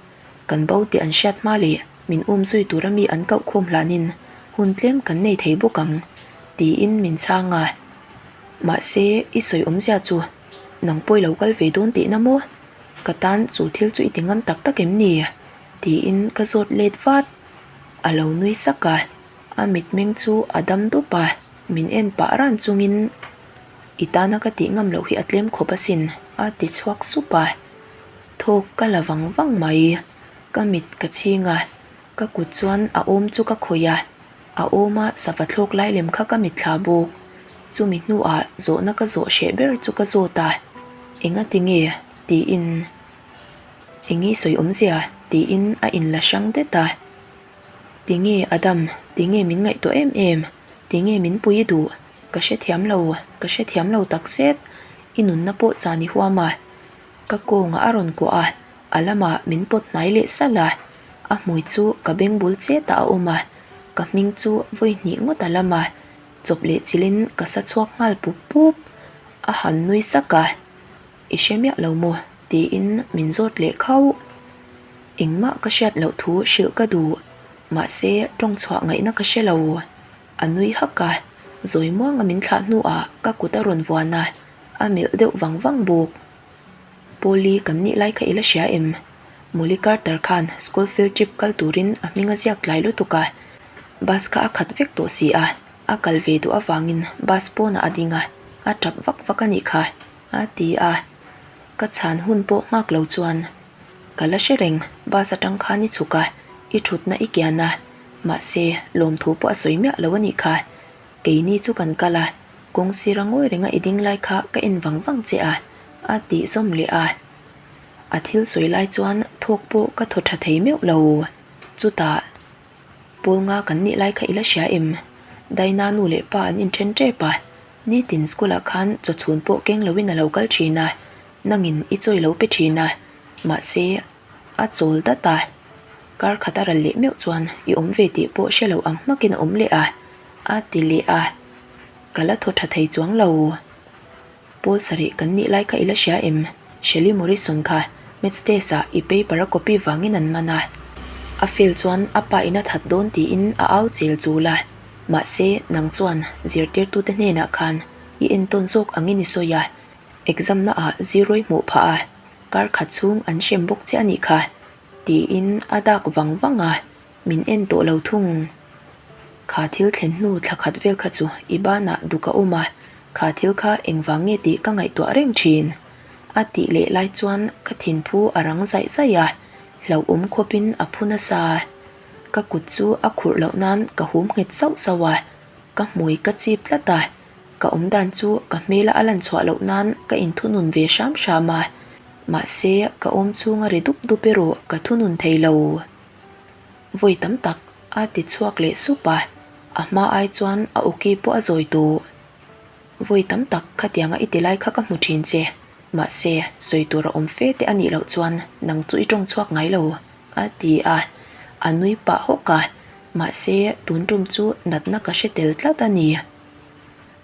A: Kan bo tih an hriat hma leh min um zui tura mi an koh khawm hlanin hun tlem kan nei thei bawk ang, tiin min chhang a. Mahse, i sawi awmzia chu nang pawh i lo kal ve dawn tihna maw? Ka tan chu thil chu i ti ngam tak tak em ni? tiin ka zawt let vat. A lo nui sak a, a mitmeng chu a dam dup a, min en pah ran chungin I tana ka tih ngam loh hi a tlem khawp asin, a ti chhuak sup a. Thawk ka la vang vang mai. Ka mit ka chhing a, ka kut chuan a awm chu ka khawih a, a awma sava thlawk lai lem kha ka mitthla bawk. Chumi hnuah zawhna ka zawh hreh ber chu ka zawt a, Enga ti nge? tiin. Enge sawi awmzia? tiin a inla hrang det a. Tinge Adam, tinge min ngaihtuah em em? Tinge min pui i duh? Ka hrethiam lo, ka hrethiam lo takzet. I nunna pawh chan i huam a. Ka kawngah a rawn kuah a, a lamah min pawt hnai leh salh a. A hmui chu ka beng bul chetah a awm a, ka hming chu vawi hnih ngawt a lam a, chawp leh chilhin ka sa chhuak nghal pup pup. A han nui sak a, I hre miah lo maw? tiin min zawt leh khauh. Engmah ka hriat loh thu hrilh ka duh, mahse tawng chhuah ngaihna ka hre lo. A nui hak a, zawi muanga min thlah hnuah ka kut a rawn vuan a. A melh deuh vang vang bawk. Polly kan nih lai kha i la hria em? Molly Carter khan school field trip kal turin a hming a ziak tlai lutuk a, bus kha a khat vek tawh si a, a kal ve duh avangin bus pawnah a ding a, a tap vak vak a nih kha. A ti a, ka chhan hun pawh nghak lo chuan ka la hre reng, bus atang khan i chhuk a, i thutna i kian a, mahse lawmthu pawh a sawi miah lo a nih kha. Keini chu kan kal a, kawng sira ngawi renga i ding lai kha ka en vang vang che a, a tih zawm leh a. A thil sawi lai chuan thawk pawh ka thaw tha thei meuh lo. Chutah. Pawl nga kan nih lai kha i la hria em? Daina nu leh pa an inthen tep a, nitin school ah khan chaw chhun pawh keng loin a lo kal thin a, nangin i chawi lo pe thin a, mahse a chawl dat a, kar khat a ral leh meuh chuan i awm ve tih pawh hre lo ang hmakin a awm leh a, a ti leh a, ka la thaw tha thei chuang lo. Pawl sarih kan nih lai kha i la hria em? Shelley Morrison kha Maths test ah i paper a copy vangin an man a. A fail chuan a pa in a that dawn tiin a au chel chul a. Mahse, nang chuan zirtirtute hnenah khan i entawn zawk angin i sawi a. Exam na ah zero i hmuh phah a, kar khat chhung an hrem bawk che a nih kha, tiin a dak vang vang a. Min en tawh lo thung. Kha thil thlen hnu thla khat vel kha chu i banah duk a awm a, kha thil kha engvang nge tih ka ngaihtuah reng thin. A tih leh lai chuan ka thinphu a rang zaih zaih a, hlauhawm khawpin a phu nasa. Ka kut chu a khurh loh nan ka hum nghet sauh sauh a, ka hmui ka chip tlat a, ka awmdan chu ka hmela a lan chhuah loh nan ka inthunun ve hram hram a, mahse ka awm chhunga ri dup dup erawh ka thunun thei lo. Vawi tam tak a ti chhuak leh sup a, a hma ai chuan a awki pawh a zawi tawh. Vawi tam tak khatianga i ti lai kha ka hmu thin che, mahse sawi tur a awm fe te a nih loh chuan nang chu i tawng chhuak ngai lo, a ti a, a nui pah hawk a, mahse tun tum chu natna ka hre tel tlat a ni.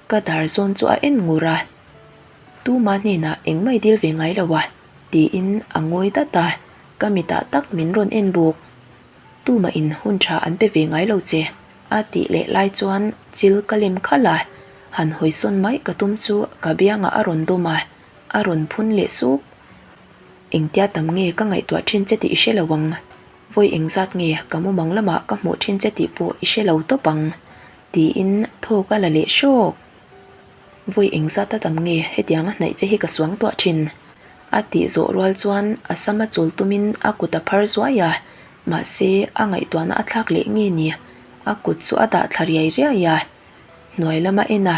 A: Ka dar zawn chu a en ngur a, Tuma hnenah engmah i dil ve ngai lo a, tiin a ngawi dat a. Ka mitah tak min rawn en bawk. Tumah in hun tha an pe ve ngai lo che, a tih leh lai chuan chil ka lem khalh a, han hawisawn mai ka tum chu ka biangah a rawn dawm a, a rawn phun leh sup. Engtia tam nge ka ngaihtuah thin che tih i hre lo ang, vawi engzat nge ka mumang lamah ka hmuh thin che tih pawh i hre lo tawp ang, tiin thawk a la leh hrawk. Vawi engzat a tam nge hetiang a hnaih che hi ka suang tuah thin? A tih zawh rual chuan a sama chawl tumin a kut a phar zuai a, mahse a ngaihtuahna a thlak leh nge ni? A kut chu a dah thla riai riai a, hnuai lama en a,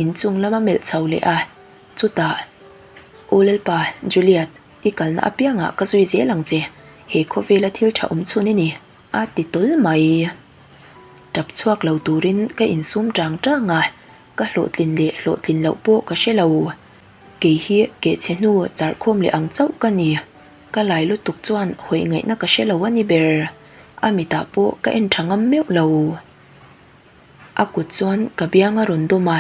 A: inchung lama melh chho leh a, chutah, Aw Lalpa, Juliet, i kalna apiangah ka zui zel ang che, he khawvela thil tha awm chhun i ni, a ti tawl mai. Tap chhuak lo turin ka insum tang tang a, Ka hlawhtlin leh hlawhtlin loh pawh ka hre lo. Kei hi kehchhe hnu charhkhawm leh ang chauh ka ni. Ka lai lutuk chuan hawi ngaihna ka hre lo a ni ber. A mitah pawh ka en tha ngam meuh lo. A kut chuan ka biang a rawn dawm a,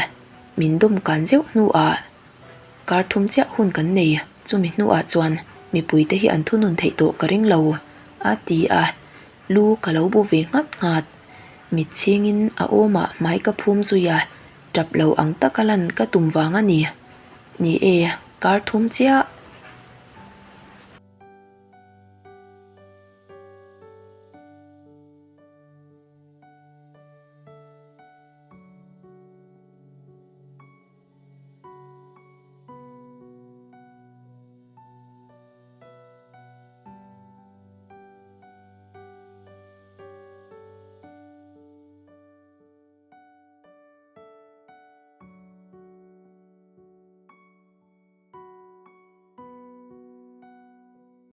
A: min dawm kan zeuh hnuah kar thum chiah hun kan nei. Chumi hnuah chuan mipuite hi an thunun theih tawh ka ring lo, a ti a. Lu ka lo bu ve nghat nghat. Mit chhingin a awmah hmai ka phum zui a, tap lo ang taka lan ka tum vang a ni. Ni e, kar thum chiah.